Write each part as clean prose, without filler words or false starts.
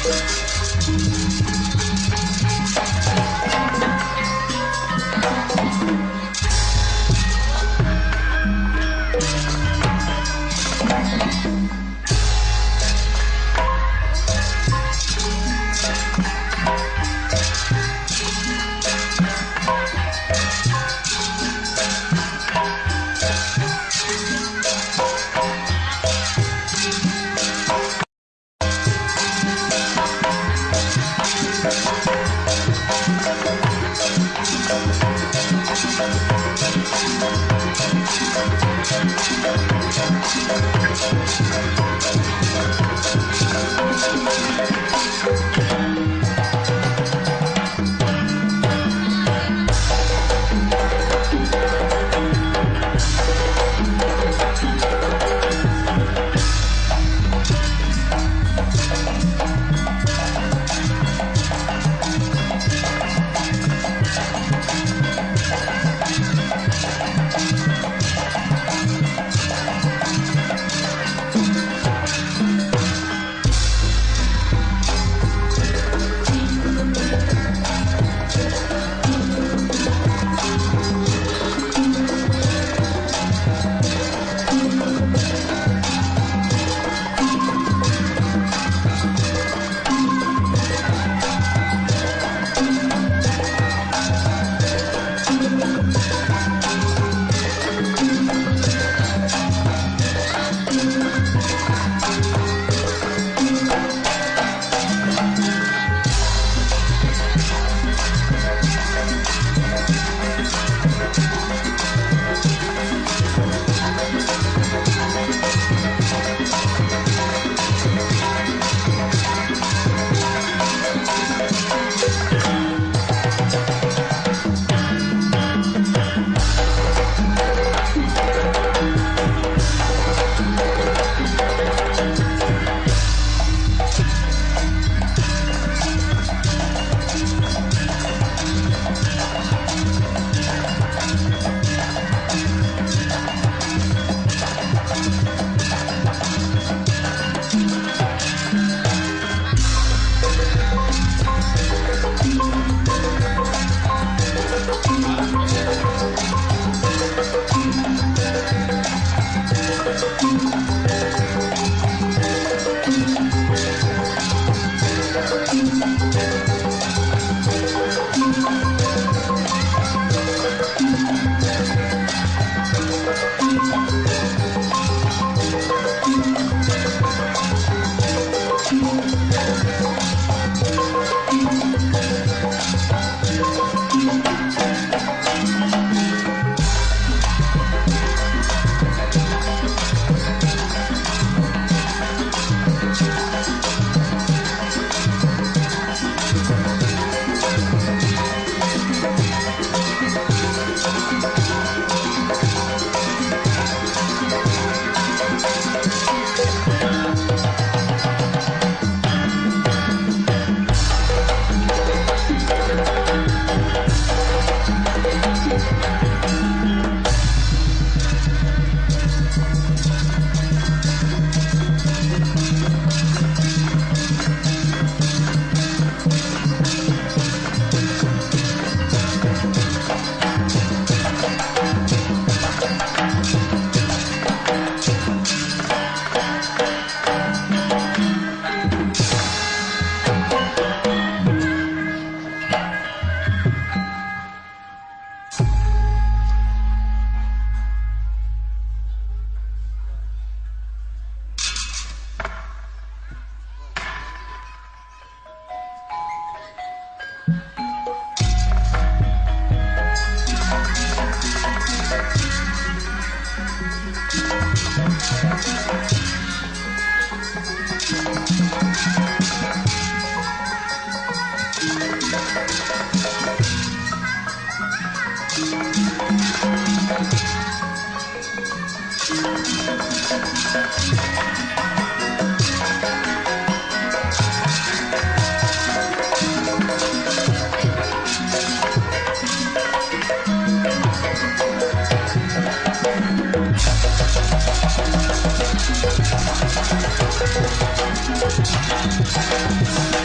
We'll be right back.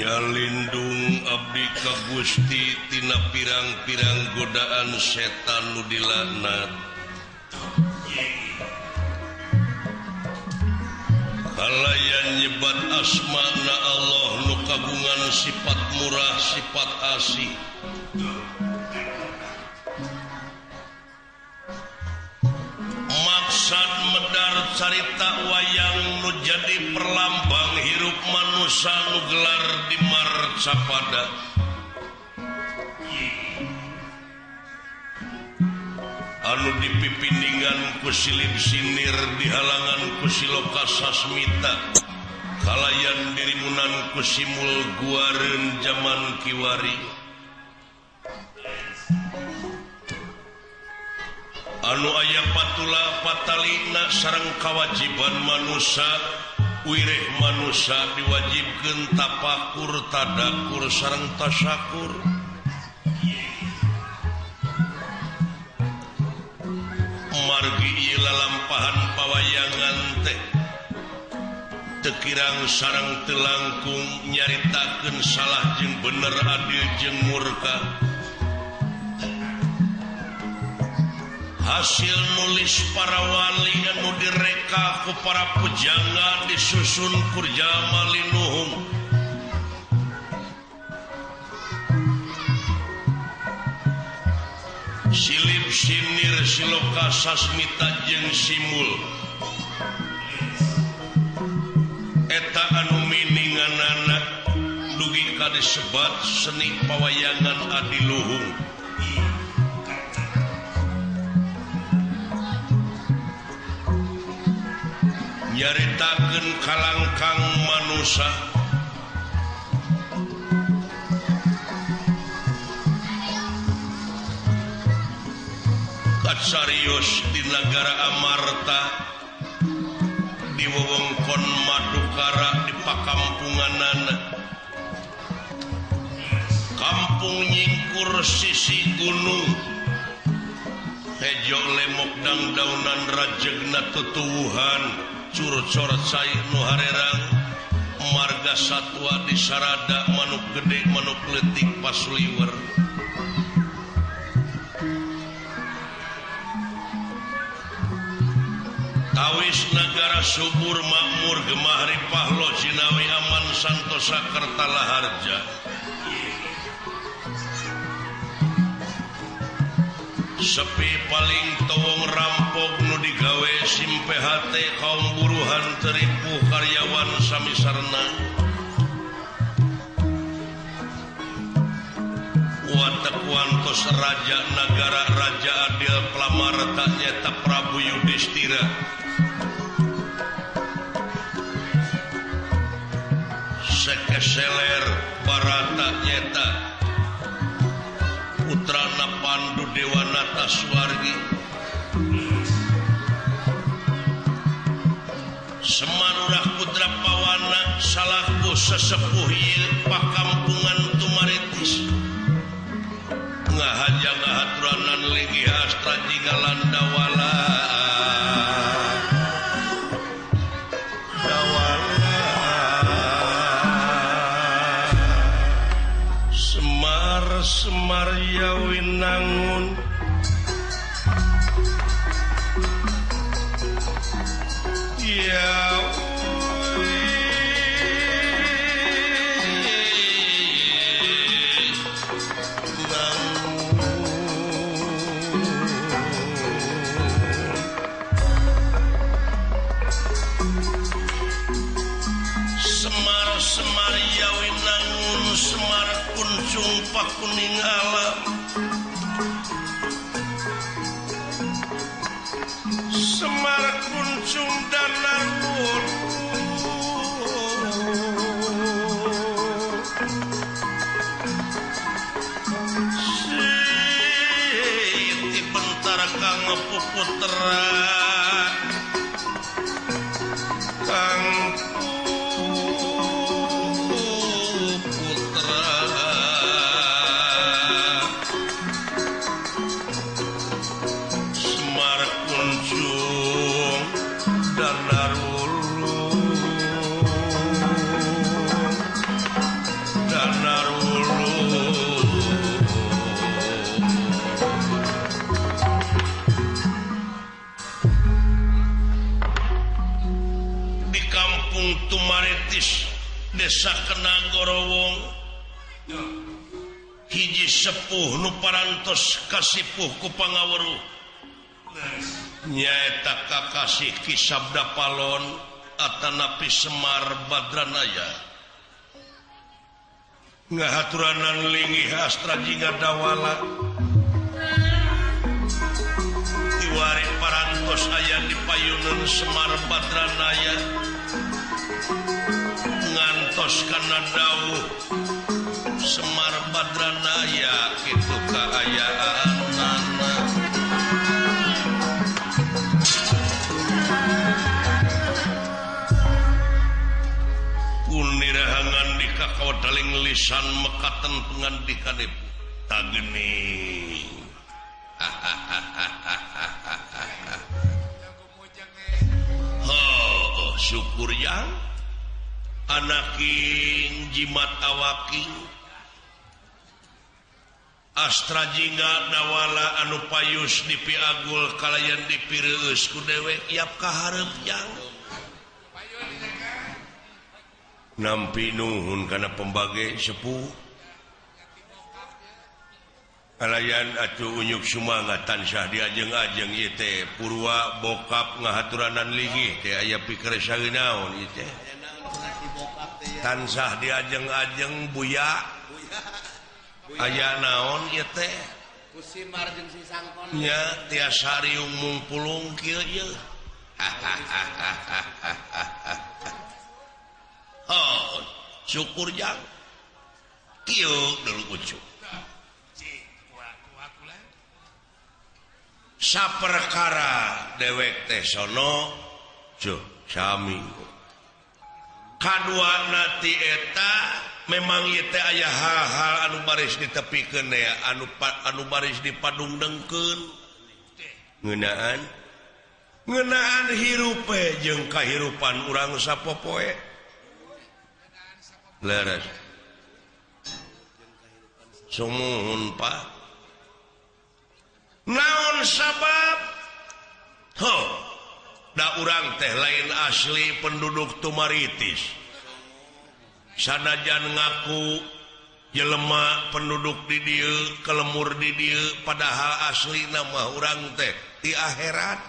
Nyalindung abdi ka Gusti tina pirang-pirang godaan setan nu dilaknat. Kalayan nyebat asmana Allah nu kagungan sifat murah sifat asih. Maksad medar carita wayang nu jadi perlambang hirup manusia nu gelar di marcapada. Anu dipipindingan ku silib sinir dihalangan ku siloka sasmita kalayan dirimunan ku simul guareun jaman kiwari. Anu aya patula patalina sareng kawajiban manusia wireh manusia diwajibkeun tapakur tadakur sareng tasyakur. Margi ieu lalampahan pawayangan teh teu kirang sareng teu langkung nyaritakeun salah jeung bener adil jeung murka. Hasil nulis para wali anu direka ku para pujangga disusun kurjama linuhung. Silip Sinir Siloka Sasmita jeung Simul eta anu mininganana dugi ka disebat seni pawayangan adiluhung. Nyaritakeun kalangkang manusa katsarios di nagara Amarta di wewengkon Madukara di pakampunganana kampung nyingkur sisi gunung hejo lemok dangdaunan rajegna tutuwuhan curcor cai nu harerang marga satwa di sarada manuk gede manuk leutik pasuliwer. Tawis nagara subur makmur gemah ripah lo jinawi aman santosa kertala harja. Sepi paling towong rampok nu digawe sim PHT kaum buruhan teripuh karyawan sami sarena. Watek wantos raja nagara raja adil plamarta nyata Prabu Yudhistira. Sekeseler barata nyata putrana Pandu Dewanata Suwargi. Semarurah putra Pawana salaku sesepuh ieu pakampungan Tumaritis. Ngahaja ngahaturanan linggih astra jingga landawala. Dawala Semar Semar Yawinangun Semar Semar Yawinangun Semar kuncung pakuning alam Semar kuncung danarwur Siti bentar kang puputra kang putra Semar kuncung danarwulu danarwulu. Di kampung Tumaritis desa Kenanggorowong hiji sepuh nu parantos kasipuh ku pangaweruh nyaeta kakasih Ki Sabda Palon atanapi Semar Badranaya. Ngahaturanan linggih astra jingga dawala iwari parantos aya di payunan Semar Badranaya ngantos kana dawuh Semar Badranaya kitu kaayaanana. Punirahangan di kakawadaling lisan mekaten pengandikane tageni. Oh, syukur yang anaking jimat awaking Astra jingga dawala anu payus dipiagul kalayan dipireueus ku dewek yap kahareup yang nampi nuhun kana pembage sepuh. Kalayan atuh unyuk sumangat tansah diajeng-ajeng ieu teh Purwa bokap ngahaturanan ligih teh aya pikir saeunaon ieu teh. Tansah diajeng-ajeng buya. Aya naon ieu teh? Kusimar jeung si Sangkon. Nya tiasa riung mungpulung kieu ieu. Oh, syukur jang. Kieu dulu ucuk. Saperkara dewek teh sono cuh sami kaduana ti eta memang ieu teh aya hal-hal anu baris ditepikeun ya anu baris dipadungdengkeun ngeunaan ngeunaan hirupe jeung kahirupan urang sapopoe leres sumuhun Pak. Naon sabab ho da urang teh lain asli penduduk Tumaritis sanajan ngaku jelema penduduk di dieu kelemur di dieu padahal asli nama urang teh di akhirat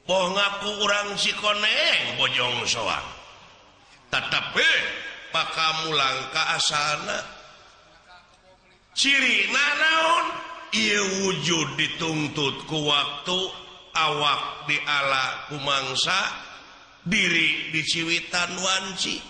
boh ngaku urang Cikoneng Bojong Soang tetapi bakal mulang ka asalna ciri naon ieu wujud dituntut ku waktu awak diala ku mangsa diri diciwitan wanci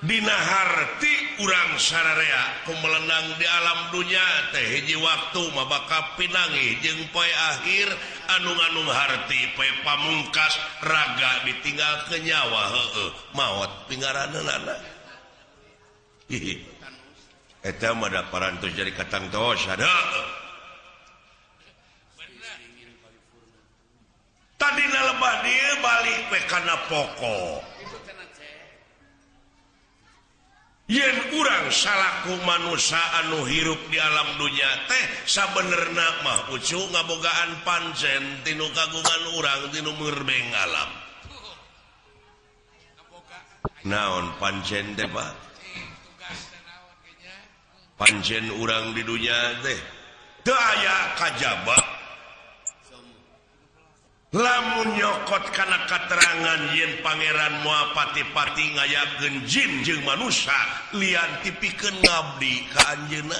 dina harti urang sararea ku melenang di alam dunya teh hiji waktu mah bakal pinanggih jeung poe akhir anu nganung harti poe pamungkas raga ditinggal ke nyawa heueuh maot pingaraneunana. Eta mah da parantos jadi katang tos ada. Tadina lebah dieu balik we kana pokok. Yen urang salaku manusia anu hirup di alam dunya teh sabenerna mah ucu ngabogaan pancen tinu kagungan urang tinu merbeng alam. Naon pancen teh Pak? Pancen urang di dunya teh teu aya kajaba lamun nyokot kana katerangan yen pangeran moal pati-pati ngayakeun jin jeung manusia lian tipikeun ngabdi ka anjeunna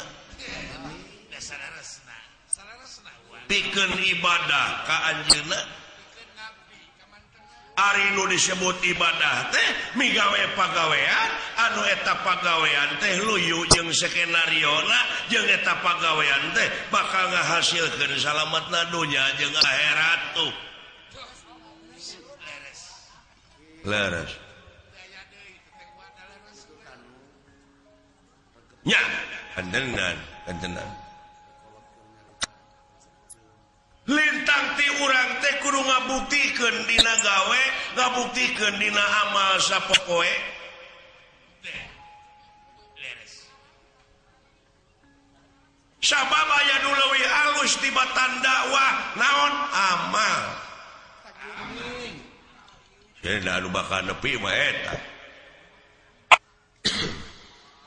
pikeun ibadah ka anjeunna. Ari nu disebut ibadah teh migawe pagawean anu eta pagawean teh luyu jeung skenariona jeung eta pagawean teh bakal ngahasilkeun salametna dunya jeung akhirat tuh. Leres. Nya, kantenan, kantenan. Lintang ti urang teh kudu ngabuktikeun dina gawe, ngabuktikeun dina amal sapopoe. Sabab aya nu leuwih alus tibatan dakwah naon amal. Cenah anu bakal nepi mah eta.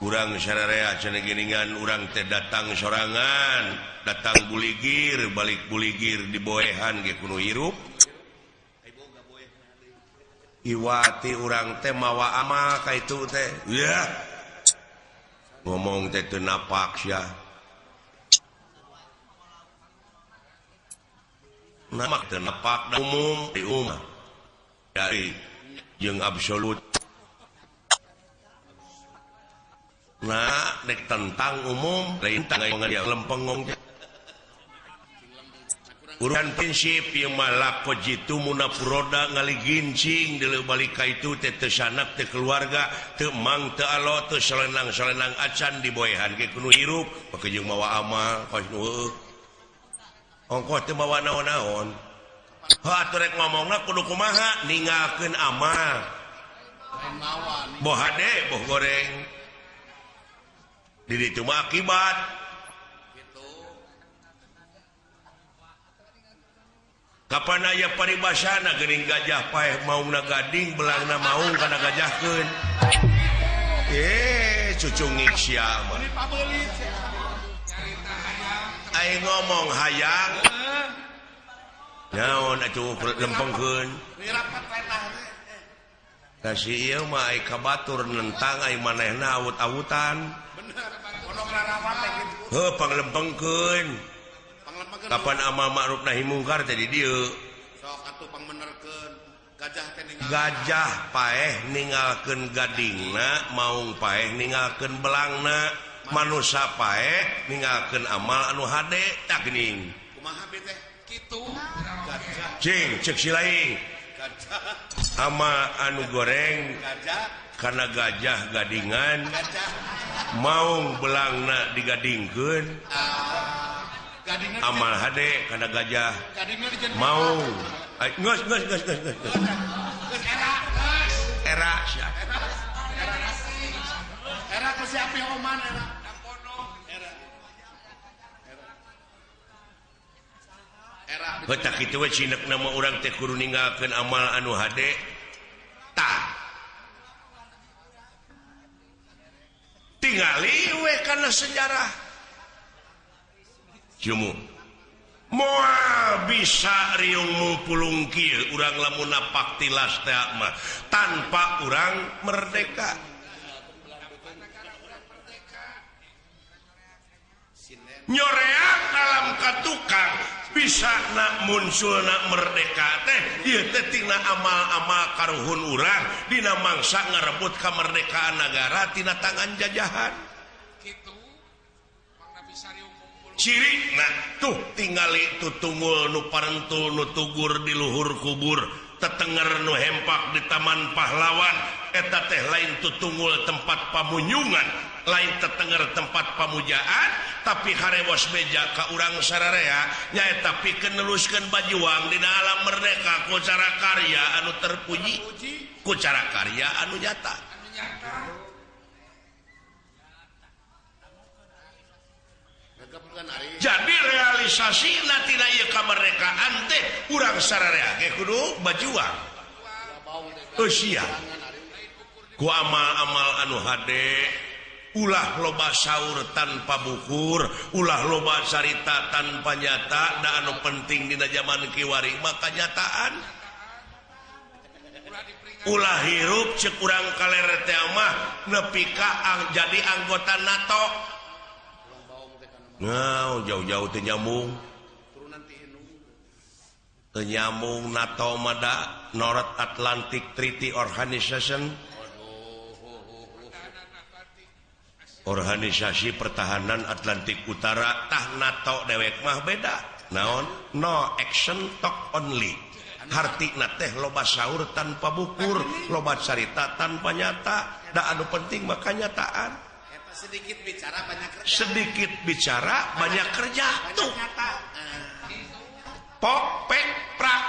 Urang sararea cenah geuningan urang teh datang sorangan, datang buligir, balik buligir diboehan ge kudu hirup. Iwati urang teh mawa amal ka itu teh. Yah. Ngomong teh teu napak sia. Namak teu napak umum di umum. Dari jeung absolut. Nah, nek tentang umum lain tangga dia lempengong. Urusan prinsip ieu mah lako jitu munafuroda ngaligincing deuleu balik ka itu teh teu sanak teu keluarga teu mang teu alo teu solenang-solenang acan diboehan ge kudu hirup make jeung mawa amal kos nu heueuh. Ongkoh teu mawa naon-naon. Heuh atuh rek ngomongna kudu kumaha ninggalkeun amal. Boh hade boh goreng. Di ditu mah akibat. Kapan aya paribasana geuning gajah paeh maungna gading belangna maung kana gajahkeun. Cucungik sia mah. Ai ngomong hayang. Naon atuh lempengkeun. Ka si ieu mah ai ka batur nentang ai manehna awut-awutan. Bener, pondok rarawat teh kitu. Heuh panglempengkeun. Kapan amal ma'ruf nahi mungkar teh di dieu. Sok atuh pangmenerkeun gajah teh ninggal. Gajah paeh ninggalkeun gadingna, maung paeh ninggalkeun belangna, manusa paeh ninggalkeun amal anu hade tah geuning. Kumaha bi teh? Kitu. Gajah. Cing ceuk si laing. Gajah. Ama anu goreng gajah kana gajah gadingan. Gajah. Maung belangna digadingkeun. Amal hade kana gajah mau geus geus geus geus geus era sia era ku si api oman era era era heuh tah kitu we cinekna mah urang teh kudu ninggalkeun amal anu hade tah tingali we kana sejarah Jumu moal bisa riung pulung kieu urang lamun napak tilas teh mah tanpa urang merdeka. Nyoreak alam ka tukang bisa nak muncul nak merdeka teh ieu teh tina amal-amal karuhun urang dina mangsa ngarebut kamerdekaan nagara tina tangan jajahan. Ciri nah tuh tingali tutunggul nu parentul nu tugur di luhur kubur tetenger nu hempak di taman pahlawan eta teh lain tutunggul tempat pamunyungan lain tetenger tempat pamujaan tapi harewos beja ka urang sararea nyaeta pikeun neluskeun bajuang dina alam merdeka ku cara karya anu terpuji ku cara karya anu nyata. Jadi realisasi tina ieu kamerdekaan teh urang sararea ge kudu bajuang. Eusia ku amal-amal anu hade ulah loba saur tanpa bukur, ulah loba carita tanpa nyata, da anu penting dina zaman kiwari mah kanyataan. Ulah hirup ceuk urang kaler teh mah nepi ka jadi anggota NATO. Nah, jauh-jauh teu nyambung. Teu nyambung NATO mah da North Atlantic Treaty Organization. Organisasi Pertahanan Atlantik Utara tah NATO dewek mah beda. Naon? No action talk only. Hartina teh loba saur tanpa bukur, loba carita tanpa nyata. Da anu penting mah kanyataan. Sedikit bicara banyak kerja. Sedikit bicara banyak kerja tuh. Pok pek prak.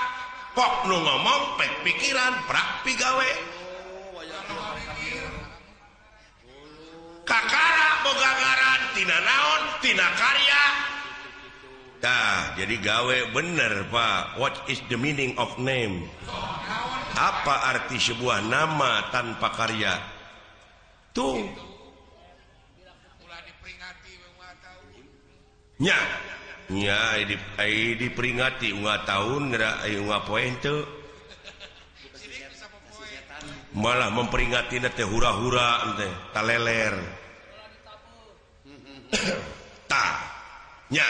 Pok nu ngomong pek pikiran prak pigawe. Kakara boga ngaran tina naon tina karya. Tah jadi gawe bener Pak. What is the meaning of name? Apa arti sebuah nama tanpa karya? Tuh. Nya, nya diperingati unggah tahun geura unggah poe henteu. Malah memperingati teh hura-hura teh taleler. Tah, nya.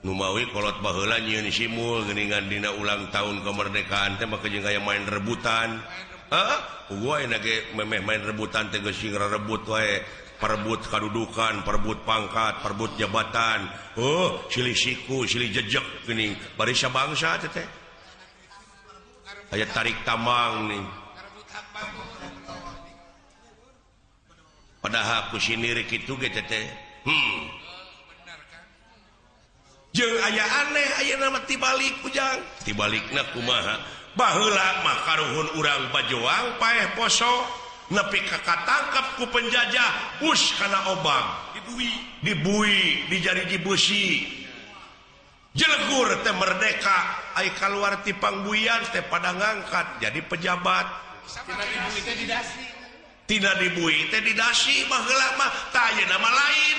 Numawi kolot baheula nyieun simul geuningan dina ulang tahun kemerdekaan teh maka jeung aya main rebutan. Heeh, gua ayeuna ge memeh main rebutan teh geus sing rebut wae. Perebut kadudukan, perebut pangkat, perebut jabatan. Oh, silih siku, silih jejek geuning barisa bangsa teh teh. Aya tarik tambang nih. Padahal ku sinir kitu ge teh teh. Jeung aya aneh ayeuna mah tibalik ujang. Tibalikna kumaha? Baheula mah karuhun urang bajoang paeh poso. Nepi ka katangkap ku penjajah us kana obang dibui, dibui, dijariji beusi. Jelegur teh merdeka ai kaluar ti pangbuian teh pada ngangkat jadi pejabat. Tina dibui teh didasi baheula mah tah ayeuna mah lain.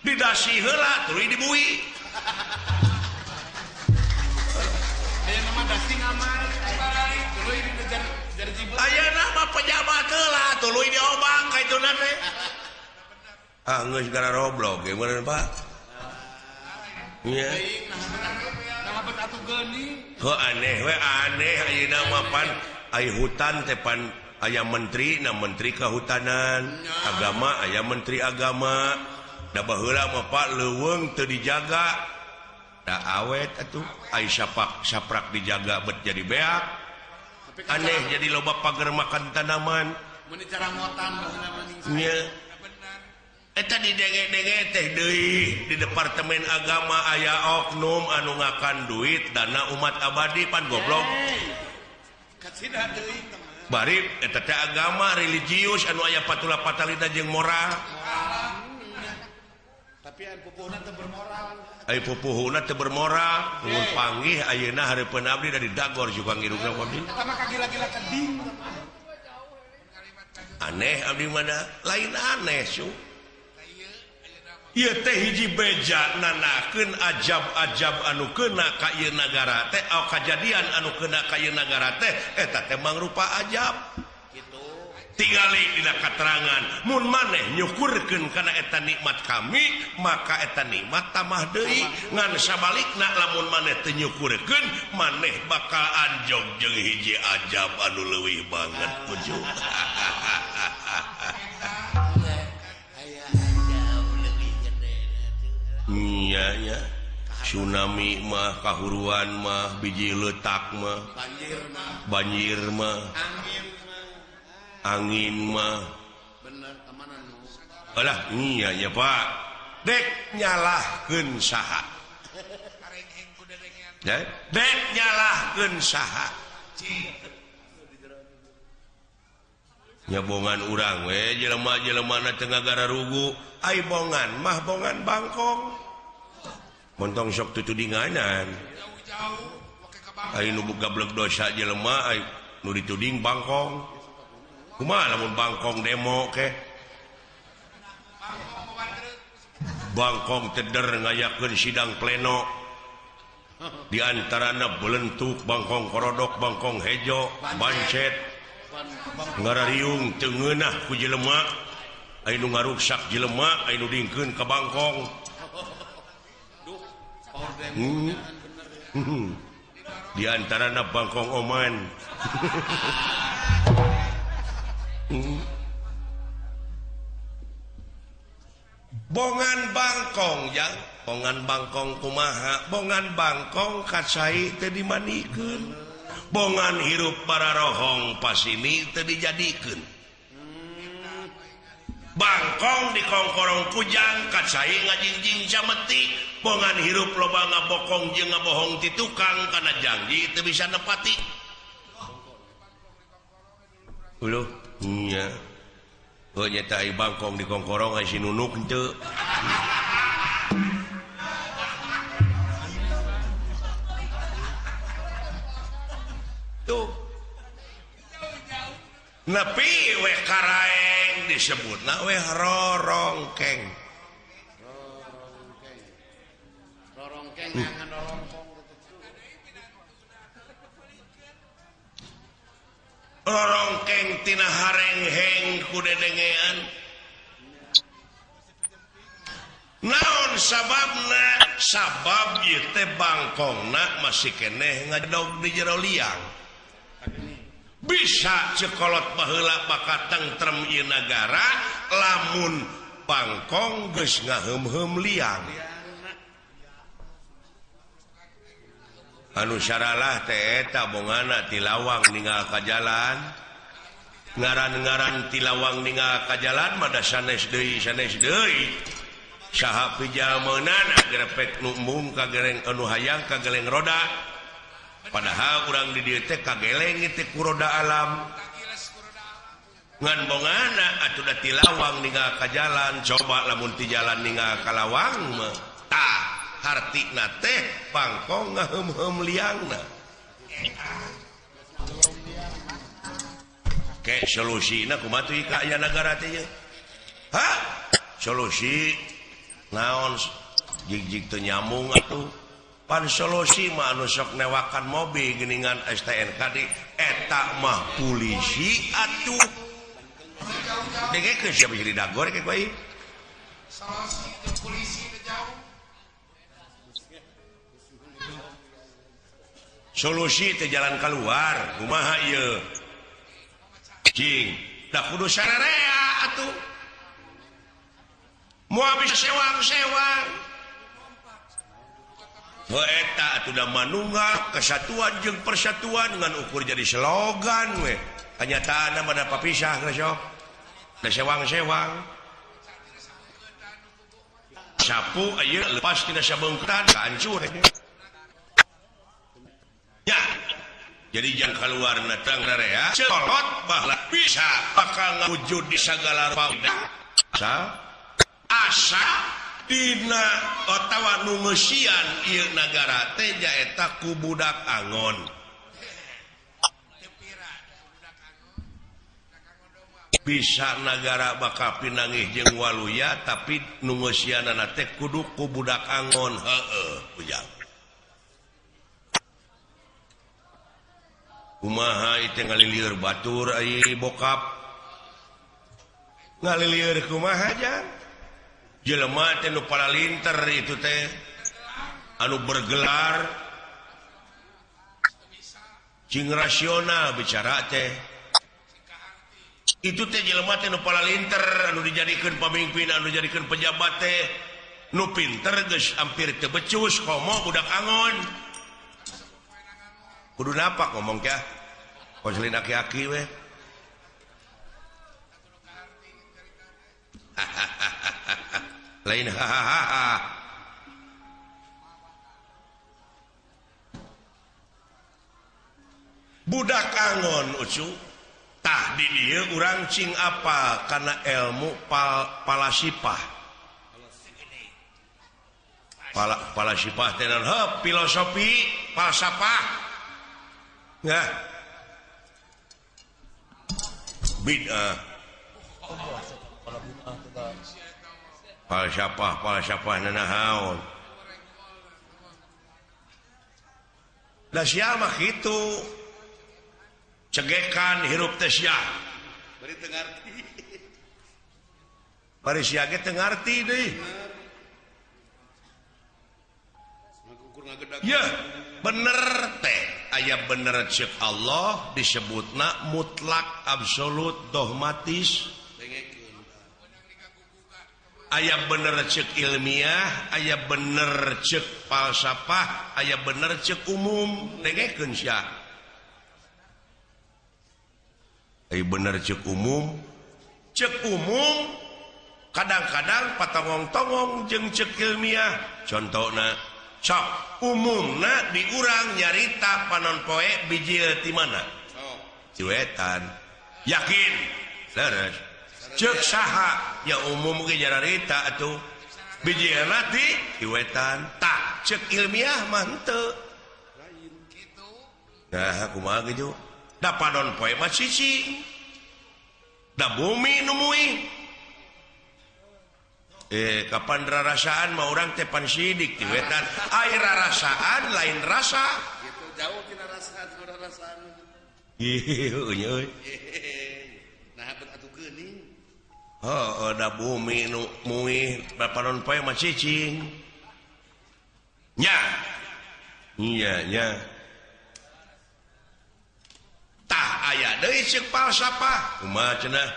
Didasi heula tuluy dibui. Ayeuna mah dasi ngamar tuluy dijarjibut. Ayeuna mah pejabat heula tuluy diobang ka ituna teh. Ah geus gara roblok ge meureun Pak. Iya. Heuh aneh we aneh ayeuna mah pan ai hutan teh pan aya menteri na menteri kehutanan, agama aya menteri agama. Da baheula mah Pak leuweung teu dijaga. Da awet atuh ai sapak saprak dijaga bet jadi beak. Aneh jadi loba pager makan tanaman. Mun dicarangotan baheula mah nya. Eta didenge-denge teh deui di Departemen Agama aya oknum anu ngakan duit dana umat abadi pan goblok. Bari eta teh agama religius anu aya patula patalina jeung moral. Tapi aya pupuhna teu bermoral. Aya pupuhna teu bermoral, mun panggih ayeuna hareupeun abdi dari dagor juga ngirungna abdi. Eta mah kagila-gila keding. Aneh abdi mah lain aneh su. Ieu teh hiji beja nanakeun ajab-ajab anu keuna ka ieu nagara teh au kajadian anu keuna ka ieu nagara teh eta teh mangrupa ajab. Kitu. Tingali dina katerangan mun maneh nyukurkeun kana eta nikmat kami maka eta nikmat tambah deui ngan sabalikna lamun maneh teu nyukurkeun maneh bakal anjog jeung hiji ajab anu leuwih banget ujug. Iya ya, tsunami mah, kahuruan mah, biji letak mah, banjir mah, angin mah. Bener, alah, iya ya Pak. Dek nyalahkeun saha? Dek nyalahkeun saha? Nyabongan urang we jelema-jelemana teu ngagararugu, ai bongan mah bongan bangkong. Montong sok tutudinganan. Ai nu gablek dosa jelema ai nu dituding bangkong. Kumaha lamun bangkong demo ke? Bangkong teder ngayakeun sidang pleno. Di antarana belentuk bangkong korodok, bangkong hejo, bancet. Ngarariung teu ngeunah ku jelema, ai nu ngaruksak jelema, ai nu dingkeun ka bangkong. Di antarana bangkong oman. Bongan bangkong jang, bongan bangkong kumaha, bongan bangkong kacai teu dimandikeun. Bongan hirup para rohong pasini teu dijadikeun. Bangkong dikongkorong kujang kacai ngajingjing cameti. Bongan hirup loba ngabokong jeung ngabohong ti tukang kana janji teu bisa nepati. Uluh nya. Heuh nya teh bangkong dikongkorong ai si nunuk henteu. Tuh. Nepi we karaeng disebutna we rorongkeng. Rorongkeng. Rorongkeng ngangan rorongkong. Rorongkeng tina harengheng ku dedengean. Naon sababna? Sabab ieu teh bangkongna masih keneh ngadog di jero liang. Bisa cekolot baheula bakal tentrem ieu nagara lamun bangkong geus ngaheum-heum liang. Anu saralah teh eta bongana ti lawang ninggal ka jalan. Ngaran-ngaran ti lawang ninggal ka jalan mah da sanes deui sanes deui. Saha pijalmeunana grepek nu embung ka gereng anu hayang ka geleng roda. Padahal urang di dieu teh kageleng teh ku roda alam. Ngan bongana atuh da ti lawang ninggal ka jalan, coba lamun ti jalan ninggal ka lawang mah tah hartina teh bangkong ngaheum-heum liangna. Ke solusina kumaha tuh ka aya nagara teh ieu? Hah? Solusi naon jig-jig teu nyambung atuh. Pan solusi mah anu sok newakan mobil geuningan STNK di eta mah polisi atuh. Dengekeun sia jadi dagor ke ku aing. Solusi jeung polisi teh jauh. Solusi teh jalan keluar kumaha ieu? Cing, da kudu sararea atuh. Moal bisa sewang-sewang. Heuh eta atuh da manunggal kesatuan jeung persatuan ngan ukur jadi slogan we. Kanyataanna mah da papisah geus sok. Da sewang-sewang. Sapu ieu lepas tina sabeungketan hancur. Ya. Jadi jangan keluar natang rea kolot bahla bisa bakal ngawujud di sagala rupa. Asa asa dina otawa nu ngeusian ieu nagara teh nyaeta ku budak angon. Bisa nagara bakal pinangih jeung waluya tapi nu ngeusianana teh kudu ku budak angon. Heueuh ujang. Kumaha ieu ngalilieur batur ai bokap ngalilieur kumaha jang jelema teh nu paralinter itu teh anu bergelar cing rasional bicara teh itu teh jelema teh nu paralinter anu dijadikeun pamimpin anu dijadikeun pejabat teh nu pinter geus hampir teu becus komo budak angon kudu napak ngomong kah konselin aki-aki we. Lain hahaha. Budak angon ucu tah di dieu urang cing apa kana ilmu palasipah. Palasipah teh naon? Heuh filosofi falsafah. Nah. Bid'ah. Falsafah, falsafah nanahaon. Da sia mah kitu. Cegekan hirup teh sia. Bari teu ngarti. Bari sia ge teu ngarti deui. Ya, bener teh. Aya bener cek Allah disebutna mutlak absolut dogmatis. Aya bener cek ilmiah, aya bener cek falsafah, aya bener cek umum. Dengekeun sia. Aya bener cek umum. Cek umum kadang-kadang patongong-tongong jeung cek ilmiah. Contohna sok umumna di urang nyarita panon poe bijil ti mana? Ti wetan. Yakin? Leres. Ceuk saha? Ya umum ge nyarita atuh. Bijilna ti wetan. Tah, ceuk ilmiah mah henteu. Nah, kumaha ge Da panon poe mah cicing. Da bumi nu muih. Kapan rarasaan mah urang teh pan sidik ti wetan. Ai rarasaan lain rasa. Gitu jauh tina rasa rarasaan. Ieu euy. Nah bet atuh geuning. Heuh, da bumi nu muih panon poe mah cicing. Nya. Iya nya. Tah aya deui ceuk falsafah. Kumaha cenah?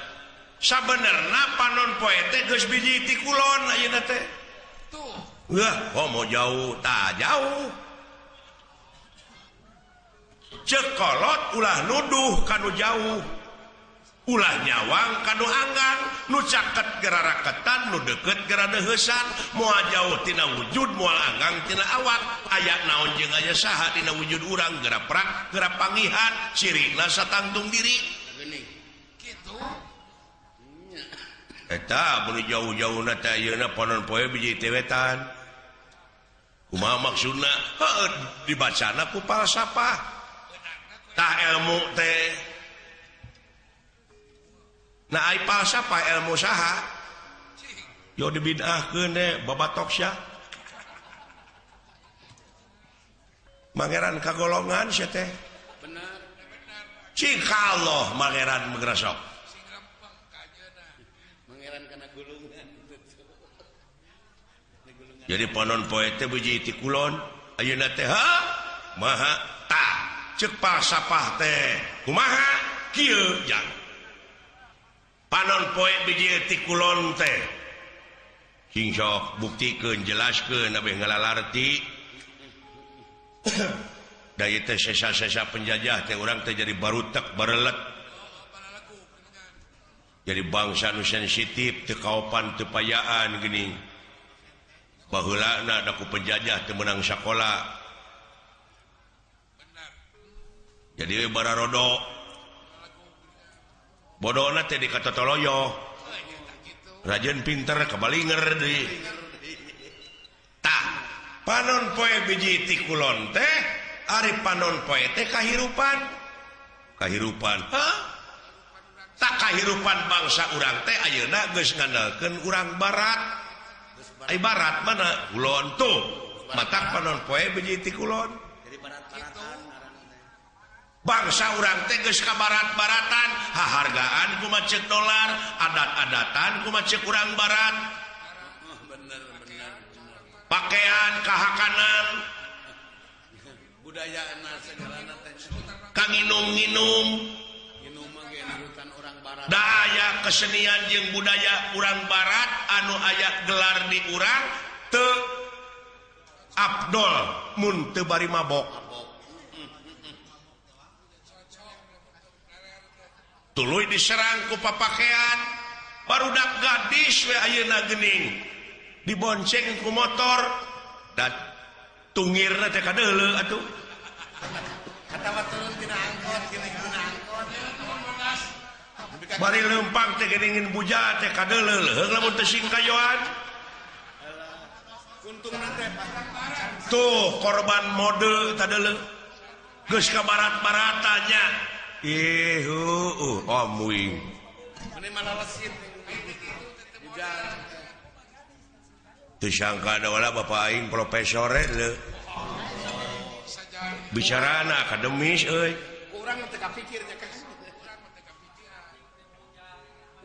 Sabenerna panon poe teh geus biji ti kulon ayeuna teh. Tuh. Wah, komo jauh tah jauh. Ceuk kolot ulah nuduh kanu jauh. Ulah nyawang kanu anggang, nu caket geraraketan, nu deukeut geradeuheusan, moal jauh tina wujud, moal anggang tina awak. Aya naon jeung aya saha dina wujud urang geura prak, geura pangihan, cirina satangtung diri. Geuning. Kitu. Eta mun jauh-jauhna teh ayeuna panon poe biji teh wetan. Kumaha maksudna? Heuh dibacana ku falsafah. Tah ilmu teh. Nah ai falsafah ilmu saha? Yo dibid'ahkeun teh babatok sia. Mangeran kagolongan sia teh. Bener. Cik Allah mangeran mengresok. Mangeran kana gulungan. Jadi panon poe teh biji ti kulon ayeuna teh ha maha ta ceuk falsafah teh kumaha kieu jang panon poe biji ti kulon teh sing sok buktikeun jelaskeun abeh ngalalarti da ieu teh sesa-sesa penjajah teh urang teh jadi barutek barelet jadi bangsa nu sensitif teu kaopan teu payaan geuning baheulana da ku penjajah teu meunang sakola jadi bararodo bodona teh di katotoloyo rajin pinter kabalinger deui tah panon poe biji ti kulon teh ari panon poe teh kahirupan kahirupan hah tak kahirupan bangsa urang teh ayeuna geus ngandalkeun urang barat. Ai barat mana? Kulon tuh. Matak panon poe biji ti kulon. Bangsa urang teh geus ka barat-baratan, hahargaan kumaha ceuk dolar, adat-adatan kumaha ceuk urang barat. Bener. Pakaian kahakanan, budayana segalana teh. Kanginum-nginum. Nginum mah ge nurutan urang barat. Da aya kesenian jeung budaya urang barat anu aya gelar di urang teu abdol mun teu bari mabok. Tuluy diserang ku papakean barudak gadis we ayeuna geuning dibonceng ku motor da tungirna teh kadeuleu atuh. Katawa turun tina angkot geuning tina angkot. Bari leumpang teh geuning buja teh kadeuleu leuheung lamun teu singkayoan. Untungna teh tuh korban mode tadeuleu geus ka barat-baratanya. Ih heueuh amuing. Meni malalesit buja. Teu sangka da wala bapa aing profesor leuh. Bicarana akademis euy. Urang teh kapikir nya kan.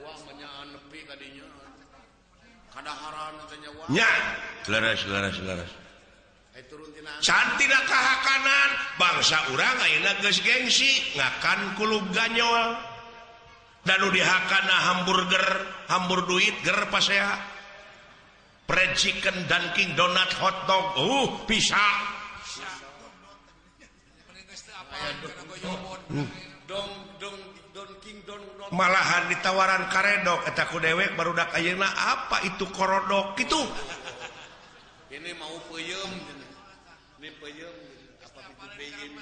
Wah manyaan nepi ka dinya. Kadaharan teh nya wah. Nya, leres leres leres. Cantina kahakanan bangsa urang ayeuna geus gengsi ngakan kulub ganyol. Dan nu dihakana hamburger, hambur duit ger pasea. Fried chicken, Dunkin Donut, hot dog, bisa. Malahan ditawaran karedok eta ku dewek barudak ayeuna apa itu korodok kitu. Ini mau peuyeum. Ini peuyeum apa itu peuyeum.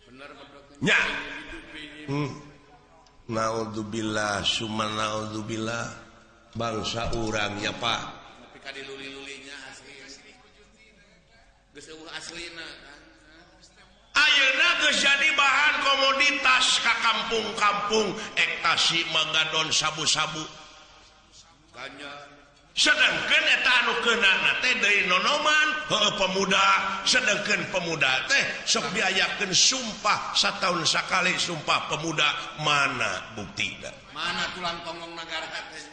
Bener nya. Naudzubillah summa naudzubillah bangsa urang nya Pak. Tapi ka diluli-lulinya asli. Geus eueuh aslina. Ayeuna geus jadi bahan komoditas ka kampung-kampung ektasi magadon sabu-sabu. Ganja. Sedangkan eta anu keunana teh deui nonoman heueuh pemuda, sedangkan pemuda teh sok diayakeun sumpah sataun sakali sumpah pemuda mana buktina? Mana tulang tonggong nagara teh?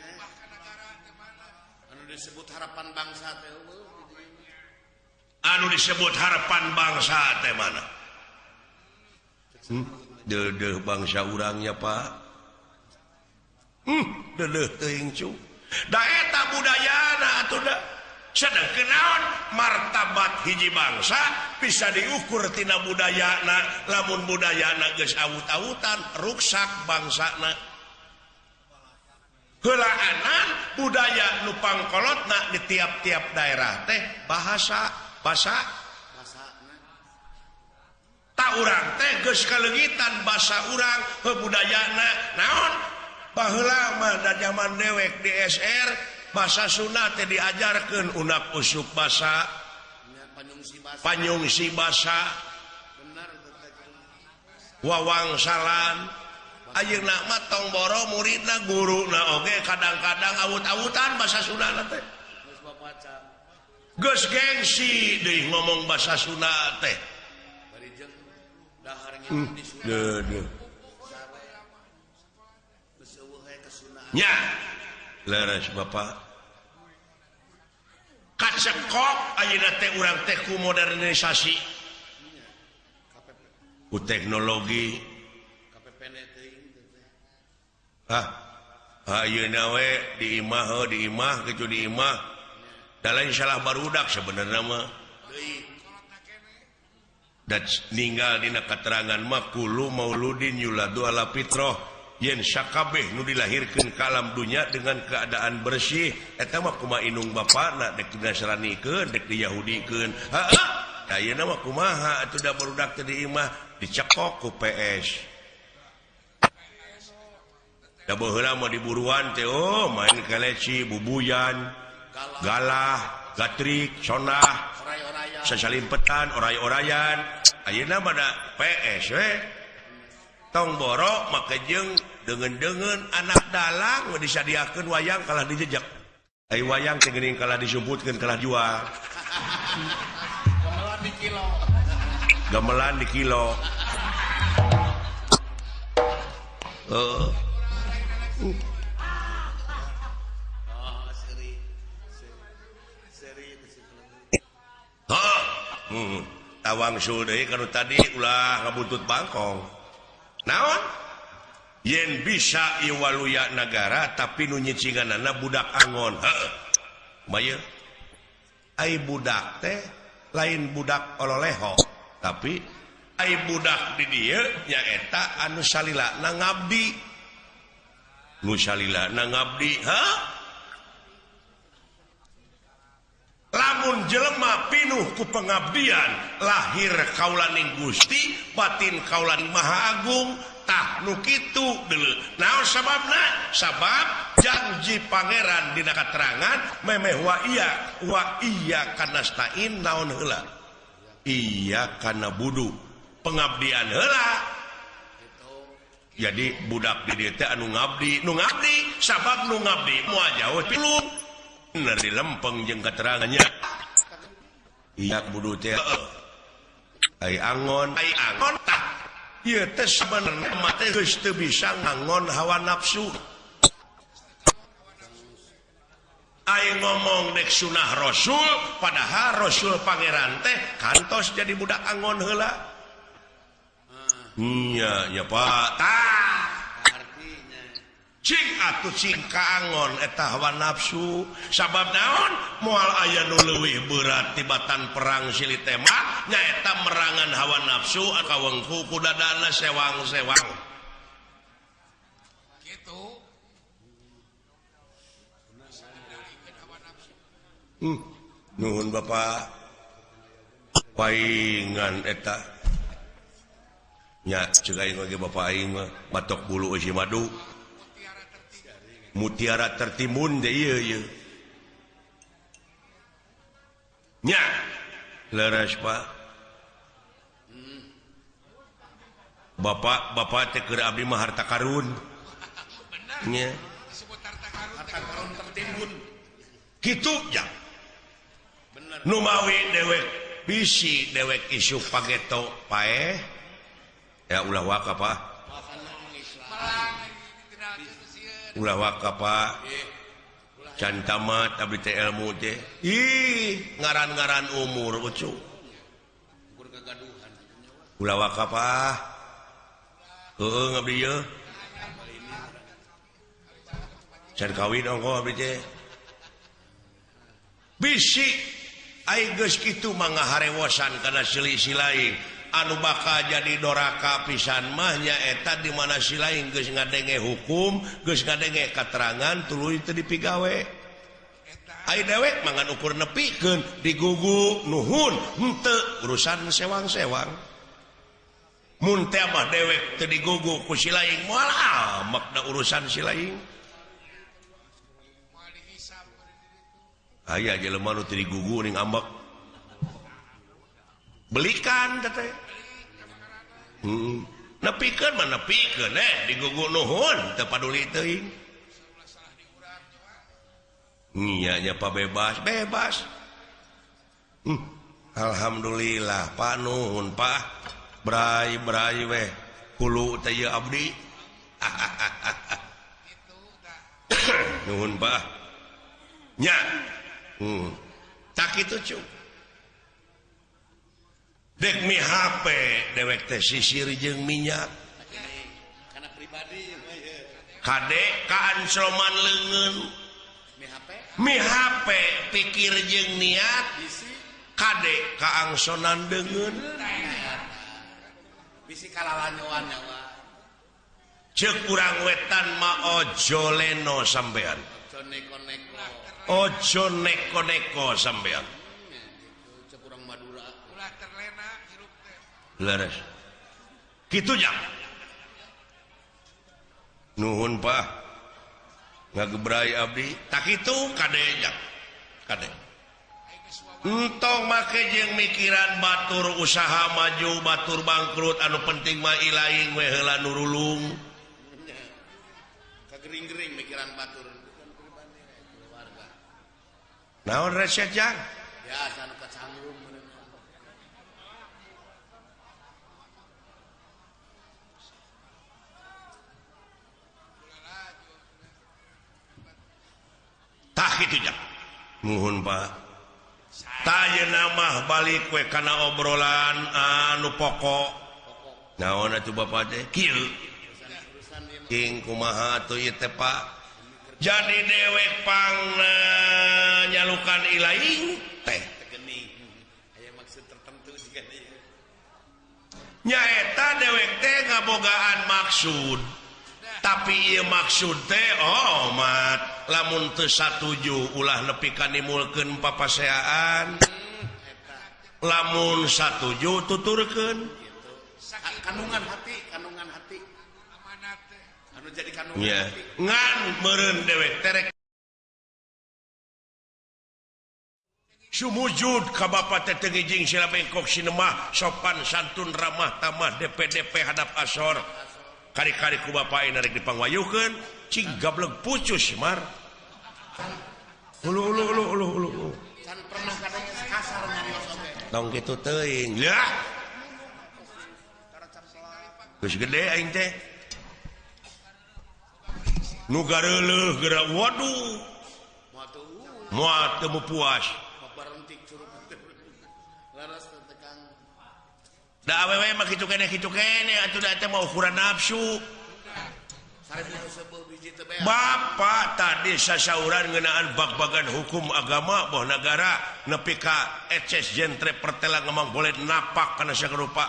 Anu disebut harapan bangsa teh eueuh. Anu disebut harapan bangsa teh mana? Deudeuh bangsa urangnya Pak. Deudeuh teuing cu. Da eta budayana atuh da. Sedengkeun naon martabat hiji bangsa bisa diukur tina budayana. Lamun budayana geus awut-awutan ruksak bangsana. Heulaanan budaya nu pangkolotna di tiap-tiap daerah teh bahasa basa tak urang teh geus kaleungitan basa urang heuh budayana naon. Baheula mah da zaman dewek di SR bahasa Sunda teh diajarkeun unak usuk basa Panyungsi basa wawangsalan ayeuna mah tong boro muridna guruna oge kadang-kadang awut-awutan basa Sunda teh geus gengsi deui ngomong basa Sunda teh nya leres Bapak kacekok ayeuna teh urang teh ku modernisasi ku teknologi ah ayeuna we di imah di imah kitu di imah da lain salah barudak sebenarnya mah da ninggal dina katerangan mah kullu mauludin yuladu ala fitrah yen sakabeh nu dilahirkeun ka alam dunya dengan keadaan bersih eta mah kumaha indung bapana dek dinasranikeun dek diyahudikeun heeh ayeuna mah kumaha atuh da barudak teh di imah dicekok ku PS da baheula mah diburuan teh oh main keleci bubuyan galah gatrik sonah sasalimpetan oray-orayan ayeuna mah da PS we tong boro make jeung deungeun-deungeun anak dalang disadiakeun wayang kalah dijejak ai wayang teh geuning kalah disumputkeun kalah jual gamelan di kilo gamelan di kilo tawang sul deui kanu tadi ulah ngabuntut bangkong naon yen bisa ieu waluya nagara tapi nu nyicinganana budak angon heuh mah ai budak teh lain budak ololeho tapi ai budak di dieu nyaeta anu salilana ngabdi nu salilana ngabdi ha lamun jelema pinuh ku pengabdian lahir kaulaning Gusti batin kaulaning Maha Agung tah nu kitu deuleu naon sababna sabab janji pangeran dina katerangan memeh wa iya kanastain naon heula iya kana budu pengabdian heula jadi budak di dieu teh anu ngabdi nu ngabdi sabab nu ngabdi moal jauh pilung dari lempeng jeung keterangannya iya budu teh ai angon tah ieu teh sabenerna mah teh geus teu bisa ngangon hawa nafsu ai ngomong dek sunah rasul padahal rasul pangeran teh kantos jadi budak angon heula nya nya Pak tah cing atuh cing kaangon eta hawa nafsu sabab naon moal aya nu leuwih berat tibatan perang silih tembak nyaeta merangan hawa nafsu kawengku ku dadana sewang-sewang kitu nuhun Bapak paingan eta nya ceuk aing oge Bapak aing mah batok bulu eusi madu mutiara tertimbun deh ieu ieu nya leres Pak bapak bapak teh keur abdi mah harta karun nya disebut harta karun tertimbun kitu ja bener nu mawi dewek bisi dewek isu pageto paeh ya ulah waka Pak ulah waka Pak can tamat abdi teh ilmu teh ih ngaran-ngaran umur ucu ulah waka Pak heueuh ngabdi ieu can kawin ongko abdi teh bisi ai geus kitu mah ngaharewosan kana silih lain anu bakal jadi doraka pisan mah nyaeta di mana si lain geus ngadenge hukum geus ngadenge katerangan tuluy teu dipigawe ai dewek mah ngan ukur nepikeun digugu nuhun henteu urusan sewang-sewang mun teh mah dewek teu digugu ku si lain moal amak da urusan si lain aya jelema nu teu digugu ning ambek. Belikan teh. Nepikeun mah nepikeun digugu nuhun teu paduli teuing. Nya Pak bebas bebas. Alhamdulillah Pak nuhun Pak. Brai brai weh hulu teh ieu abdi. Nuhun Pak. Nya. Tak kitu cu. Dek mi HP dewek teh sisir jeung minyak. Kana pribadi kade kaancloman leungeun. Mi HP pikir jeung niat kade kaangsonan deungeun. Bisi kalalanyoan nyawa. Ceuk urang wetan mah ojo leno sampean. Ojo neko-neko. Ojo neko-neko sampean. Ceuk urang Madura. Ulah terlena hirup teh. Leres. Kitu jang. Nuhun Pak. Ngagebrai abdi. Tak kitu kade jang. Kade. Entong make jeung mikiran batur usaha maju, batur bangkrut, anu penting mah ilaing we heula nurulung. Kagering-gering mikiran batur bukan pribadi keluarga. Naon resep jang? Ya, anu kacangrum Tah kitu jang. Nuhun Pak. Tah mah balik we kana obrolan anu pokok. Naon atuh Bapak teh? Kieu. King kumaha atuh ieu teh Pak? Jadi dewek pangna nyalukan ilaing teh. Aya maksud tertentu siga ieu. Nyaeta dewek teh ngabogaan maksud. Tapi ieu maksud teh oh mat lamun teu satuju ulah nepi ka nimulkeun papaseaan. Lamun satuju tuturkeun. Kandungan hati, kandungan hati. Amanat teh. Anu jadi kandungan hati. Ngan meureun dewek terek sumujud ka bapa teh teu ngijing sila bengkok sinemah sopan santun ramah tamah DPDP hadap asor. Kari-kari ku bapak ini rek dipangwayukeun cing gablek pucus mar. Ulu ulu ulu ulu ulu. Can pernah kadang kasar nyarios oge. Tong kitu teuing. Lah. Geus gede aing teh. Nu gareuleuh geura waduh. Moal teu puas. Barentik curug teh. Laras teh Kang. Da awewe mah kitu keneh atuh da teh mah ukuran nafsu. Bapak tadi sasauran ngeunaan bag-bagan hukum agama boh nagara nepi ka eces jentre pertela ngemang boleh napak kana sarupa.